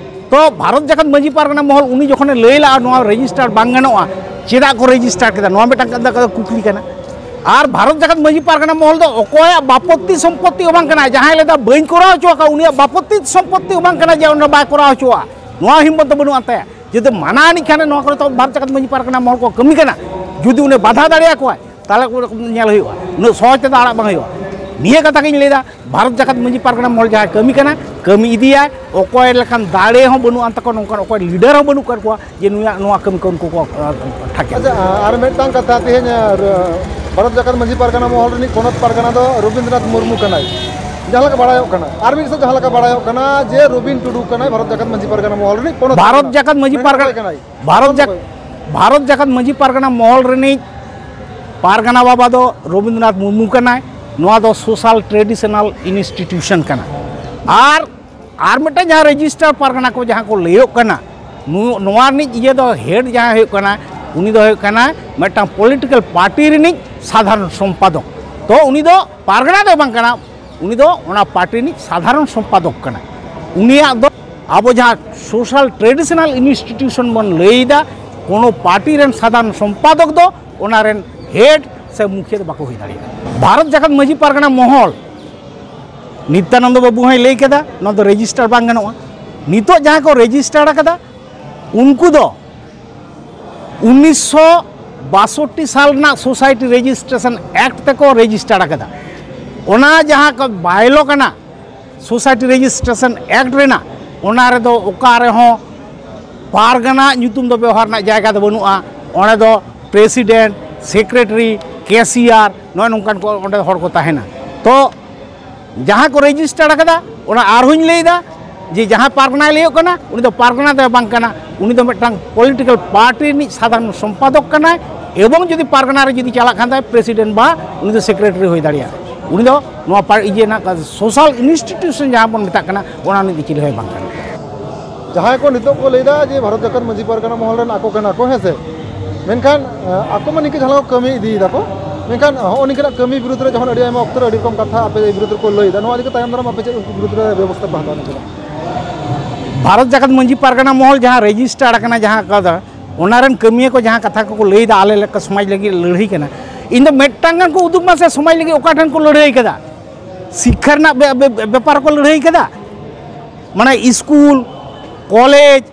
ᱛᱚ ᱵᱷᱟᱨᱚᱛ ᱡᱟᱠᱟᱛ ᱢᱟᱹᱡᱷᱤ ᱯᱟᱨᱜᱟᱱᱟ ᱢᱚᱦᱚᱞ ᱩᱱᱤ ᱡᱚᱠᱷᱚᱱᱮ ᱞᱟᱹᱭ ᱞᱟᱜᱼᱟ ᱱᱚᱣᱟ ᱨᱮᱡᱤᱥᱴᱟᱨ ᱵᱟᱝ ᱜᱟᱱᱚᱜᱼᱟ, ᱪᱮᱫᱟᱜ ᱠᱚ ᱨᱮᱡᱤᱥᱴᱟᱨ ᱠᱮᱫᱟ, ᱱᱚᱣᱟ ᱢᱤᱫᱴᱟᱝ ᱠᱟᱛᱷᱟ ᱠᱩᱠᱞᱤ ᱠᱟᱱᱟ᱾ ᱟᱨ ᱵᱷᱟᱨᱚᱛ ᱡᱟᱠᱟᱛ ᱢᱟᱹᱡᱷᱤ ᱯᱟᱨᱜᱟᱱᱟ ᱢᱚᱦᱚᱞ ᱫᱚ ᱚᱠᱚᱭᱟᱜ ᱵᱟᱯᱚᱛᱛᱤ ᱥᱚᱢᱯᱚᱛᱛᱤ ᱦᱚᱸ ᱵᱟᱝ ᱠᱟᱱᱟ᱾ ᱡᱟᱦᱟᱸᱭ ᱞᱟᱹᱭᱫᱟ ᱵᱟᱹᱧ ᱠᱚᱨᱟᱣ ᱦᱚᱪᱚ ᱟᱠᱟᱫ, ᱩᱱᱤᱭᱟᱜ ᱵᱟᱯᱚᱛᱛᱤ ᱥᱚᱢᱯᱚᱛᱛᱤ ᱦᱚᱸ ᱵᱟᱝ ᱠᱟᱱᱟ ᱡᱮ ᱚᱸᱰᱮ ᱵᱟᱭ ᱠᱚᱨᱟᱣ ᱦᱚᱪᱚᱣᱟᱜᱼᱟ, ᱱᱚᱣᱟ ᱦᱤᱢᱢᱚᱛ ᱫᱚ ᱵᱟᱹᱱᱩᱜ ᱟᱱ ᱛᱟᱭᱟ᱾ ᱡᱩᱫᱤ ᱢᱟᱱᱟ ᱟᱹᱱᱤᱡ ᱠᱷᱟᱱ ᱱᱚᱣᱟ ᱠᱚᱨᱮ ᱛᱚ ᱵᱷᱟᱨᱚᱛ ᱡᱟᱠᱟᱛ ᱢᱟᱹᱡᱷᱤ ᱯᱟᱨᱜᱟᱱᱟ ᱢᱚᱦᱚᱞ ᱠᱚ ᱠᱟᱹᱢᱤ ᱠᱟᱱᱟ, ᱡᱩᱫᱤ ᱩᱱᱤ ᱵᱟᱫᱷᱟ ᱫᱟᱲᱮᱭᱟᱠᱚᱣᱟᱭ, ᱛᱟᱦᱚᱞᱮ ᱠᱚ ᱧᱮᱞ ᱦᱩᱭᱩᱜᱼᱟ, ᱩᱱᱟᱹᱜ ᱥᱚᱦᱚᱡ ᱛᱮᱫᱚ ᱟᱲᱟᱜ ᱵᱟᱝ ᱦᱩᱭᱩᱜᱼᱟ᱾ ᱱᱤᱭᱟᱹ ᱠᱟᱛᱷᱟ ᱜᱤᱧ ᱞᱟᱹᱭᱫᱟ, ᱵᱷᱟᱨᱚᱛ ᱡᱟᱠᱟᱛ ᱢᱟᱹᱡᱷᱤ ᱯᱟᱨᱜᱟᱱᱟ ᱢᱚᱦᱚᱞ ᱡᱟᱦᱟᱸᱭ ᱠᱟᱹᱢᱤ ᱠᱟᱱᱟ, ᱠᱟᱹᱢᱤ ᱤᱫᱤᱭᱟᱭ, ᱚᱠᱚᱭ ᱞᱮᱠᱟᱱ ᱫᱟᱲᱮ ᱦᱚᱸ ᱵᱟᱹᱱᱩᱜ ᱟᱱ ᱛᱟᱠᱚᱣᱟ, ᱱᱚᱝᱠᱟᱱ ᱚᱠᱚᱭ ᱞᱤᱰᱟᱨ ᱦᱚᱸ ᱵᱟᱹᱱᱩᱜ ᱟᱠᱟᱫ ᱠᱚᱣᱟ ᱡᱮ ᱱᱩᱭᱟᱜ ᱱᱚᱣᱟ ᱠᱟᱹᱢᱤ ᱠᱚ ᱩᱱᱠᱩ ᱠᱚ, ᱟᱸ, ᱴᱷᱟᱠᱮ᱾ ᱟᱪᱪᱷᱟ, ᱟᱨ ᱢᱤᱫᱴᱟᱝ ᱠᱟᱛᱷᱟ, ᱛᱮᱦᱮᱧ, ᱟᱨ, ᱵᱷᱟᱨᱚᱛ ᱡᱟᱠᱟᱛ ᱢᱟᱹᱡᱷᱤ ᱯᱟᱨᱜᱟᱱᱟ ᱢᱚᱦᱚᱞ ᱨᱤᱱᱤᱡ ᱯᱚᱱᱚᱛ ᱯᱟᱨᱜᱟᱱᱟ ᱫᱚ ᱨᱚᱵᱤᱱᱫᱨᱚᱱᱟᱛᱷ ᱢᱩᱨᱢᱩ ᱠᱟᱱᱟᱭ, ᱡᱟᱦᱟᱸ ᱞᱮᱠᱟ ᱵᱟᱲᱟᱭᱚᱜ ᱠᱟᱱᱟ᱾ ᱟᱨ ᱢᱤᱫ ᱥᱮᱫ ᱡᱟᱦᱟᱸ ᱞᱮᱠᱟ ᱵᱟᱲᱟᱭᱚᱜ ᱠᱟᱱᱟ ᱡᱮ ᱨᱚᱵᱤᱱ ᱴᱩᱰᱩ ᱠᱟᱱᱟᱭ ᱵᱷᱟᱨᱚᱛ ᱡᱟᱠᱟᱛ ᱢᱟᱹᱡᱷᱤ ᱯᱟᱨᱜᱟᱱᱟ ᱢᱚᱦᱚᱞ ᱨᱤᱱᱤᱡ ᱯᱚᱱᱚᱛ ᱵᱷᱟᱨᱚᱛ ᱯᱟᱨᱜᱟᱱᱟ᱾ ᱡᱟᱠᱟᱛ ᱢᱟᱹᱡᱷᱤ ᱢᱮᱱᱠᱷᱟᱱ ᱯᱟᱨᱜᱟᱱᱟ, ᱚᱠᱚᱭ ᱠᱟᱱᱟᱭ? ᱵᱷᱟᱨᱚᱛ ᱡᱟᱠ-, ᱚᱠᱚᱭ? ᱵᱷᱟᱨᱚᱛ ᱡᱟᱠᱟᱛ ᱢᱟᱹᱡᱷᱤ ᱯᱟᱨᱜᱟᱱᱟ ᱢᱚᱦᱚᱞ ᱨᱤᱱᱤᱡ ᱯᱟᱨᱜᱟᱱᱟ ᱵᱟᱵᱟ ᱫᱚ ᱨᱚᱵᱤᱱᱫᱨᱚᱱᱟᱛᱷ ᱢᱩᱨᱢᱩ ᱠᱟᱱᱟᱭ᱾ ᱱᱚᱣᱟ ᱫᱚ ᱥᱳᱥᱟᱞ ᱴᱨᱮᱰᱤᱥᱚᱱᱟᱞ ᱤᱱᱥᱴᱤᱴᱤᱭᱩᱥᱚᱱ ᱠᱟᱱᱟ᱾ ᱟᱨ, ᱟᱨ ᱢᱤᱫᱴᱟᱝ ᱡᱟᱦᱟᱸ ᱨᱮᱡᱤᱥᱴᱟᱨ ᱯᱟᱨᱜᱟᱱᱟ ᱠᱚ ᱡᱟᱦᱟᱸ ᱠᱚ ᱞᱟᱹᱭᱚᱜ ᱠᱟᱱᱟ, ᱱᱩ-, ᱱᱚᱣᱟ ᱨᱤᱱᱤᱡ ᱤᱭᱟᱹ ᱫᱚ ᱦᱮᱰ ᱡᱟᱦᱟᱸᱭ ᱦᱩᱭᱩᱜ ᱠᱟᱱᱟ, ᱩᱱᱤ ᱫᱚ ᱦᱩᱭᱩᱜ ᱠᱟᱱᱟ ᱢᱤᱫᱴᱟᱝ ᱯᱚᱞᱤᱴᱤᱠᱮᱞ ᱯᱟᱨᱴᱤ ᱨᱤᱱᱤᱡ ᱥᱟᱫᱷᱟᱨᱚᱱ ᱥᱚᱢᱯᱟᱫᱚᱠ᱾ ᱛᱚ ᱩᱱᱤ ᱫᱚ ᱯᱟᱨᱜᱟᱱᱟ ᱫᱚ ᱵᱟᱝ ᱠᱟᱱᱟ, ᱩᱱᱤ ᱫᱚ ᱚᱱᱟ ᱯᱟᱨᱴᱤ ᱨᱤᱱᱤᱡ ᱥᱟᱫᱷᱟᱨᱚᱱ ᱥᱚᱢᱯᱟᱫᱚᱠ ᱠᱟᱱᱟᱭ᱾ ᱩᱱᱤᱭᱟᱜ ᱫᱚ ᱟᱵᱚ ᱡᱟᱦᱟᱸ ᱥᱳᱥᱟᱞ ᱴᱨᱮᱰᱤᱥᱚᱱᱟᱞ ᱤᱱᱥᱴᱤᱴᱤᱭᱩᱥᱚᱱ ᱵᱚᱱ ᱞᱟᱹᱭᱫᱟ, ᱠᱳᱱᱳ ᱯᱟᱨᱴᱤ ᱨᱮᱱ ᱥᱟᱫᱷᱟᱨᱚᱱ ᱥᱚᱢᱯᱟᱫᱚᱠ ᱫᱚ ᱚᱱᱟ ᱨᱮᱱ ᱦᱮᱰ ᱥᱮ ᱢᱩᱠᱷᱤᱭᱟᱹ ᱫᱚ ᱵᱟᱠᱚ ᱦᱩᱭ ᱫᱟᱲᱮᱭᱟᱜᱼᱟ᱾ ᱵᱷᱟᱨᱚᱛ ᱡᱟᱠᱟᱛ ᱢᱟᱹᱡᱷᱤ ᱯᱟᱨᱜᱟᱱᱟ ᱢᱚᱦᱚᱞ, ᱱᱤᱛᱭᱟᱱᱚᱱᱫᱚ ᱵᱟᱹᱵᱩ ᱦᱚᱸᱭ ᱞᱟᱹᱭ ᱠᱮᱫᱟ, ᱱᱚᱣᱟ ᱫᱚ ᱨᱮᱡᱤᱥᱴᱟᱨ ᱵᱟᱝ ᱜᱟᱱᱚᱜᱼᱟ᱾ ᱱᱤᱛᱚᱜ ᱡᱟᱦᱟᱸᱭ ᱠᱚ ᱨᱮᱡᱤᱥᱴᱟᱨ ᱟᱠᱟᱫᱟ, ᱩᱱᱠᱩ ᱫᱚ ᱩᱱᱤᱥᱥᱚ ᱵᱟᱥᱚᱴᱴᱤ ᱥᱟᱞ ᱨᱮᱱᱟᱜ ᱥᱳᱥᱟᱭᱴᱤ ᱨᱮᱡᱤᱥᱴᱨᱮᱥᱚᱱ ᱮᱠᱴ ᱛᱮᱠᱚ ᱨᱮᱡᱤᱥᱴᱟᱨ ᱟᱠᱟᱫᱟ᱾ ᱚᱱᱟ ᱡᱟᱦᱟᱸ ᱠᱚ ᱵᱟᱭᱞᱚ ᱠᱟᱱᱟ ᱥᱳᱥᱟᱭᱴᱤ ᱨᱮᱡᱤᱥᱴᱨᱮᱥᱚᱱ ᱮᱠᱴ ᱨᱮᱱᱟᱜ, ᱚᱱᱟ ᱨᱮᱫᱚ ᱚᱠᱟ ᱨᱮᱦᱚᱸ ᱯᱟᱨᱜᱟᱱᱟ ᱧᱩᱛᱩᱢ ᱫᱚ ᱵᱮᱣᱦᱟᱨ ᱨᱮᱱᱟᱜ ᱡᱟᱭᱜᱟ ᱫᱚ ᱵᱟᱹᱱᱩᱜᱼᱟ᱾ ᱚᱸᱰᱮ ᱫᱚ ᱯᱨᱮᱥᱤᱰᱮᱱᱴ, ᱥᱮᱠᱨᱮᱴᱟᱨᱤ, ᱠᱮᱥᱤᱭᱟᱨ, ᱱᱚᱜᱼᱚᱭ ᱱᱚᱝᱠᱟᱱ ᱠᱚ ᱚᱸᱰᱮ ᱦᱚᱲ ᱠᱚ ᱛᱟᱦᱮᱱᱟ᱾ ᱛᱚ ᱡᱟᱦᱟᱸ ᱠᱚ ᱨᱮᱡᱤᱥᱴᱟᱨ ᱟᱠᱟᱫᱟ, ᱚᱱᱟ ᱟᱨᱦᱚᱸᱧ ᱞᱟᱹᱭᱫᱟ ᱡᱮ ᱡᱟᱦᱟᱸᱭ ᱯᱟᱨᱜᱟᱱᱟᱭ ᱞᱟᱹᱭᱚᱜ ᱠᱟᱱᱟ, ᱩᱱᱤ ᱫᱚ ᱯᱟᱨᱜᱟᱱᱟ ᱫᱚ ᱵᱟᱝ ᱠᱟᱱᱟ, ᱩᱱᱤ ᱫᱚ ᱢᱤᱫᱴᱟᱝ ᱯᱚᱞᱤᱴᱤᱠᱮᱞ ᱯᱟᱨᱴᱤ ᱨᱤᱱᱤᱡ ᱥᱟᱫᱷᱟᱨᱚᱱ ᱥᱚᱢᱯᱟᱫᱚᱠ ᱠᱟᱱᱟᱭ᱾ ᱮᱵᱚᱝ ᱡᱩᱫᱤ ᱯᱟᱨᱜᱟᱱᱟ ᱨᱮ ᱡᱩᱫᱤ ᱪᱟᱞᱟᱜ ᱠᱷᱟᱱ ᱛᱟᱭ ᱯᱨᱮᱥᱤᱰᱮᱱᱴ ᱵᱟ ᱩᱱᱤ ᱫᱚ ᱥᱮᱠᱨᱮᱴᱟᱨᱤ ᱦᱩᱭ ᱫᱟᱲᱮᱭᱟᱜᱼᱟ᱾ ᱩᱱᱤ ᱫᱚ ᱱᱚᱣᱟ ᱯᱟᱨ-, ᱤᱭᱟᱹ ᱨᱮᱱᱟᱜ ᱥᱳᱥᱟᱞ ᱤᱱᱥᱴᱤᱴᱤᱭᱩᱥᱚᱱ ᱡᱟᱦᱟᱸ ᱵᱚᱱ ᱢᱮᱛᱟᱜ ᱠᱟᱱᱟ, ᱚᱱᱟ ᱨᱤᱱᱤᱡ ᱫᱚ ᱪᱤᱞᱤ ᱦᱚᱸᱭ ᱵᱟᱝ ᱠᱟᱱᱟ᱾ ᱡᱟᱦᱟᱸᱭ ᱠᱚ ᱱᱤᱛᱚᱜ ᱠᱚ ᱞᱟᱹᱭᱫᱟ ᱡᱮ ᱵᱷᱟᱨᱚᱛ ᱡᱟᱠᱟᱛ ᱢᱟᱹᱡᱷᱤ ᱯᱟᱨᱜᱟᱱᱟ ᱢᱚᱦᱚᱞ ᱨᱮᱱ ᱟᱠᱚ ᱠᱟᱱᱟ ᱠᱚ, ᱦᱮᱸ ᱥᱮ, ᱢᱮᱱᱠᱷᱟᱱ ᱟᱠᱚ ᱢᱟ ᱱᱤᱝᱠᱟᱹ ᱡᱟᱦᱟᱸ ᱞᱮᱠᱟ ᱠᱚ ᱠᱟᱹᱢᱤ ᱤᱫᱤᱭᱮᱫᱟ ᱠᱚ, ᱢᱮᱱᱠᱷᱟᱱ ᱦᱚᱸᱜᱼᱚ ᱱᱤᱝᱠᱟᱹᱱᱟᱜ ᱠᱟᱹᱢᱤ ᱵᱤᱨᱩᱫᱽ ᱨᱮ ᱡᱚᱠᱷᱚᱱ ᱟᱹᱰᱤ ᱟᱭᱢᱟ ᱚᱠᱛᱚ ᱨᱮ ᱟᱹᱰᱤ ᱨᱚᱠᱚᱢ ᱠᱟᱛᱷᱟ ᱟᱯᱮ ᱵᱤᱨᱩᱫᱽ ᱨᱮᱠᱚ ᱞᱟᱹᱭᱫᱟ, ᱱᱚᱣᱟ ᱤᱫᱤ ᱠᱟᱛᱮ ᱛᱟᱭᱚᱢ ᱫᱟᱨᱟᱢ ᱟᱯᱮ ᱪᱮᱫ ᱩᱱᱠᱩ ᱵᱤᱨᱩᱫᱽ ᱨᱮ ᱵᱮᱵᱚᱥᱛᱷᱟ ᱯᱮ ᱦᱟᱛᱟᱣᱟ ᱱᱤᱝᱠᱟᱹ? ᱵᱷᱟᱨᱚᱛ ᱡᱟᱠᱟᱛ ᱢᱟᱹᱡᱷᱤ ᱯᱟᱨᱜᱟᱱᱟ ᱢᱚᱦᱚᱞ ᱡᱟᱦᱟᱸ ᱨᱮᱡᱤᱥᱴᱟᱨ ᱟᱠᱟᱱᱟ, ᱡᱟᱦᱟᱸ ᱠᱟᱫᱟ, ᱚᱱᱟ ᱨᱮᱱ ᱠᱟᱹᱢᱤᱭᱟᱹ ᱠᱚ ᱡᱟᱦᱟᱸ ᱠᱟᱛᱷᱟ ᱠᱚᱠᱚ ᱞᱟᱹᱭᱫᱟ, ᱟᱞᱮ ᱞᱮᱠᱟ ᱥᱚᱢᱟᱡᱽ ᱞᱟᱹᱜᱤᱫ ᱞᱟᱹᱲᱦᱟᱹᱭ ᱠᱟᱱᱟ, ᱤᱧ ᱫᱚ ᱢᱤᱫᱴᱟᱝ ᱜᱟᱱ ᱠᱚ ᱩᱫᱩᱜ ᱢᱟᱥᱮ, ᱥᱚᱢᱟᱡᱽ ᱞᱟᱹᱜᱤᱫ ᱚᱠᱟ ᱴᱷᱮᱱ ᱠᱚ ᱞᱟᱹᱲᱦᱟᱹᱭ ᱠᱟᱫᱟ? ᱥᱤᱠᱠᱷᱟ ᱨᱮᱱᱟᱜ ᱵᱮ-, ᱵᱮ-, ᱵᱮᱯᱟᱨ ᱠᱚ ᱞᱟᱹᱲᱦᱟᱹᱭ ᱠᱟᱫᱟ, ᱢᱟᱱᱮ ᱥᱠᱩᱞ, ᱠᱚᱞᱮᱡᱽ,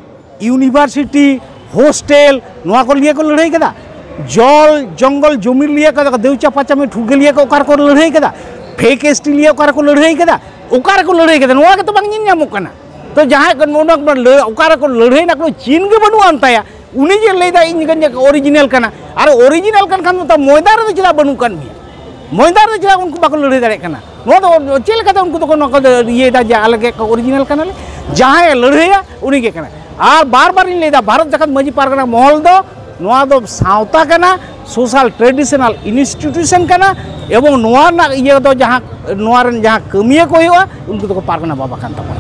ᱤᱭᱩᱱᱤᱵᱷᱟᱨᱥᱤᱴᱤ, ᱦᱳᱥᱴᱮᱞ, ᱱᱚᱣᱟ ᱠᱚ ᱞᱤᱭᱮ ᱠᱚ ᱞᱟᱹᱲᱦᱟᱹᱭ ᱠᱟᱫᱟ᱾ ᱡᱚᱞ ᱡᱚᱝᱜᱚᱞ ᱡᱚᱢᱤ ᱞᱤᱭᱮ ᱠᱚ, ᱫᱮᱣᱪᱟ ᱯᱟᱪᱟᱢᱤ ᱴᱷᱩᱜᱟᱹ ᱞᱤᱭᱮ ᱠᱚ ᱚᱠᱟ ᱨᱮᱠᱚ ᱞᱟᱹᱲᱦᱟᱹᱭ ᱠᱟᱫᱟ? ᱯᱷᱮᱠ ᱮᱥ ᱴᱤ ᱞᱤᱭᱮ ᱚᱠᱟ ᱨᱮᱠᱚ ᱞᱟᱹᱲᱦᱟᱹᱭ ᱠᱟᱫᱟ? ᱚᱠᱟ ᱨᱮᱠᱚ ᱞᱟᱹᱲᱦᱟᱹᱭ ᱠᱟᱫᱟ? ᱱᱚᱣᱟ ᱜᱮᱛᱚ ᱵᱟᱝ ᱧᱮᱞ ᱧᱟᱢᱚᱜ ᱠᱟᱱᱟ᱾ ᱛᱚ ᱡᱟᱦᱟᱸᱭ ᱠᱚ ᱱᱚᱣᱟ ᱠᱚ ᱞᱟᱹ-, ᱚᱠᱟ ᱨᱮᱠᱚ ᱞᱟᱹᱲᱦᱟᱹᱭ ᱨᱮᱱᱟᱜ ᱠᱳᱱᱳ ᱪᱤᱱ ᱜᱮ ᱵᱟᱹᱱᱩᱜ ᱟᱱ ᱛᱟᱭᱟ, ᱩᱱᱤ ᱡᱮ ᱞᱟᱹᱭᱫᱟ ᱤᱧ ᱜᱮ ᱚᱨᱤᱡᱤᱱᱟᱞ ᱠᱟᱱᱟ, ᱟᱨ ᱚᱨᱤᱡᱤᱱᱟᱞ ᱠᱟᱱ ᱠᱷᱟᱱ ᱫᱚ ᱛᱟ ᱢᱚᱭᱫᱟᱱ ᱨᱮᱫᱚ ᱪᱮᱫᱟᱜ ᱵᱟᱹᱱᱩᱜ ᱠᱟᱫ ᱢᱮᱭᱟ? ᱢᱚᱭᱫᱟᱱ ᱨᱮ ᱪᱮᱫᱟᱜ ᱩᱱᱠᱩ ᱵᱟᱠᱚ ᱞᱟᱹᱲᱦᱟᱹᱭ ᱫᱟᱲᱮᱭᱟᱜ ᱠᱟᱱᱟ? ᱱᱚᱣᱟ ᱫᱚ ᱪᱮᱫ ᱞᱮᱠᱟᱛᱮ ᱩᱱᱠᱩ ᱫᱚᱠᱚ ᱱᱚᱣᱟ ᱠᱚ ᱤᱭᱟᱹᱭᱮᱫᱟ ᱡᱮ ᱟᱞᱮ ᱜᱮ ᱚᱨᱤᱡᱤᱱᱟᱞ ᱠᱟᱱᱟᱞᱮ? ᱡᱟᱦᱟᱸᱭᱮ ᱞᱟᱹᱲᱦᱟᱹᱭᱟ ᱩᱱᱤ ᱜᱮ ᱠᱟᱱᱟᱭ᱾ ᱟᱨ ᱵᱟᱨ ᱵᱟᱨᱤᱧ ᱞᱟᱹᱭᱫᱟ, ᱵᱷᱟᱨᱚᱛ ᱡᱟᱠᱟᱛ ᱢᱟᱹᱡᱷᱤ ᱯᱟᱨᱜᱟᱱᱟ ᱢᱚᱦᱚᱞ ᱫᱚ ᱱᱚᱣᱟ ᱫᱚ ᱥᱟᱶᱛᱟ ᱠᱟᱱᱟ, ᱥᱳᱥᱟᱞ ᱴᱨᱮᱰᱤᱥᱚᱱᱟᱞ ᱤᱱᱥᱴᱤᱴᱤᱭᱩᱥᱚᱱ ᱠᱟᱱᱟ, ᱮᱵᱚᱝ ᱱᱚᱣᱟ ᱨᱮᱱᱟᱜ ᱤᱭᱟᱹ ᱫᱚ ᱡᱟᱦᱟᱸ, ᱱᱚᱣᱟ ᱨᱮᱱ ᱡᱟᱦᱟᱸ ᱠᱟᱹᱢᱤᱭᱟᱹ ᱠᱚ ᱦᱩᱭᱩᱜᱼᱟ, ᱩᱱᱠᱩ ᱫᱚᱠᱚ ᱯᱟᱨᱜᱟᱱᱟ ᱵᱟᱵᱟ ᱠᱟᱱ ᱛᱟᱵᱚᱱᱟ᱾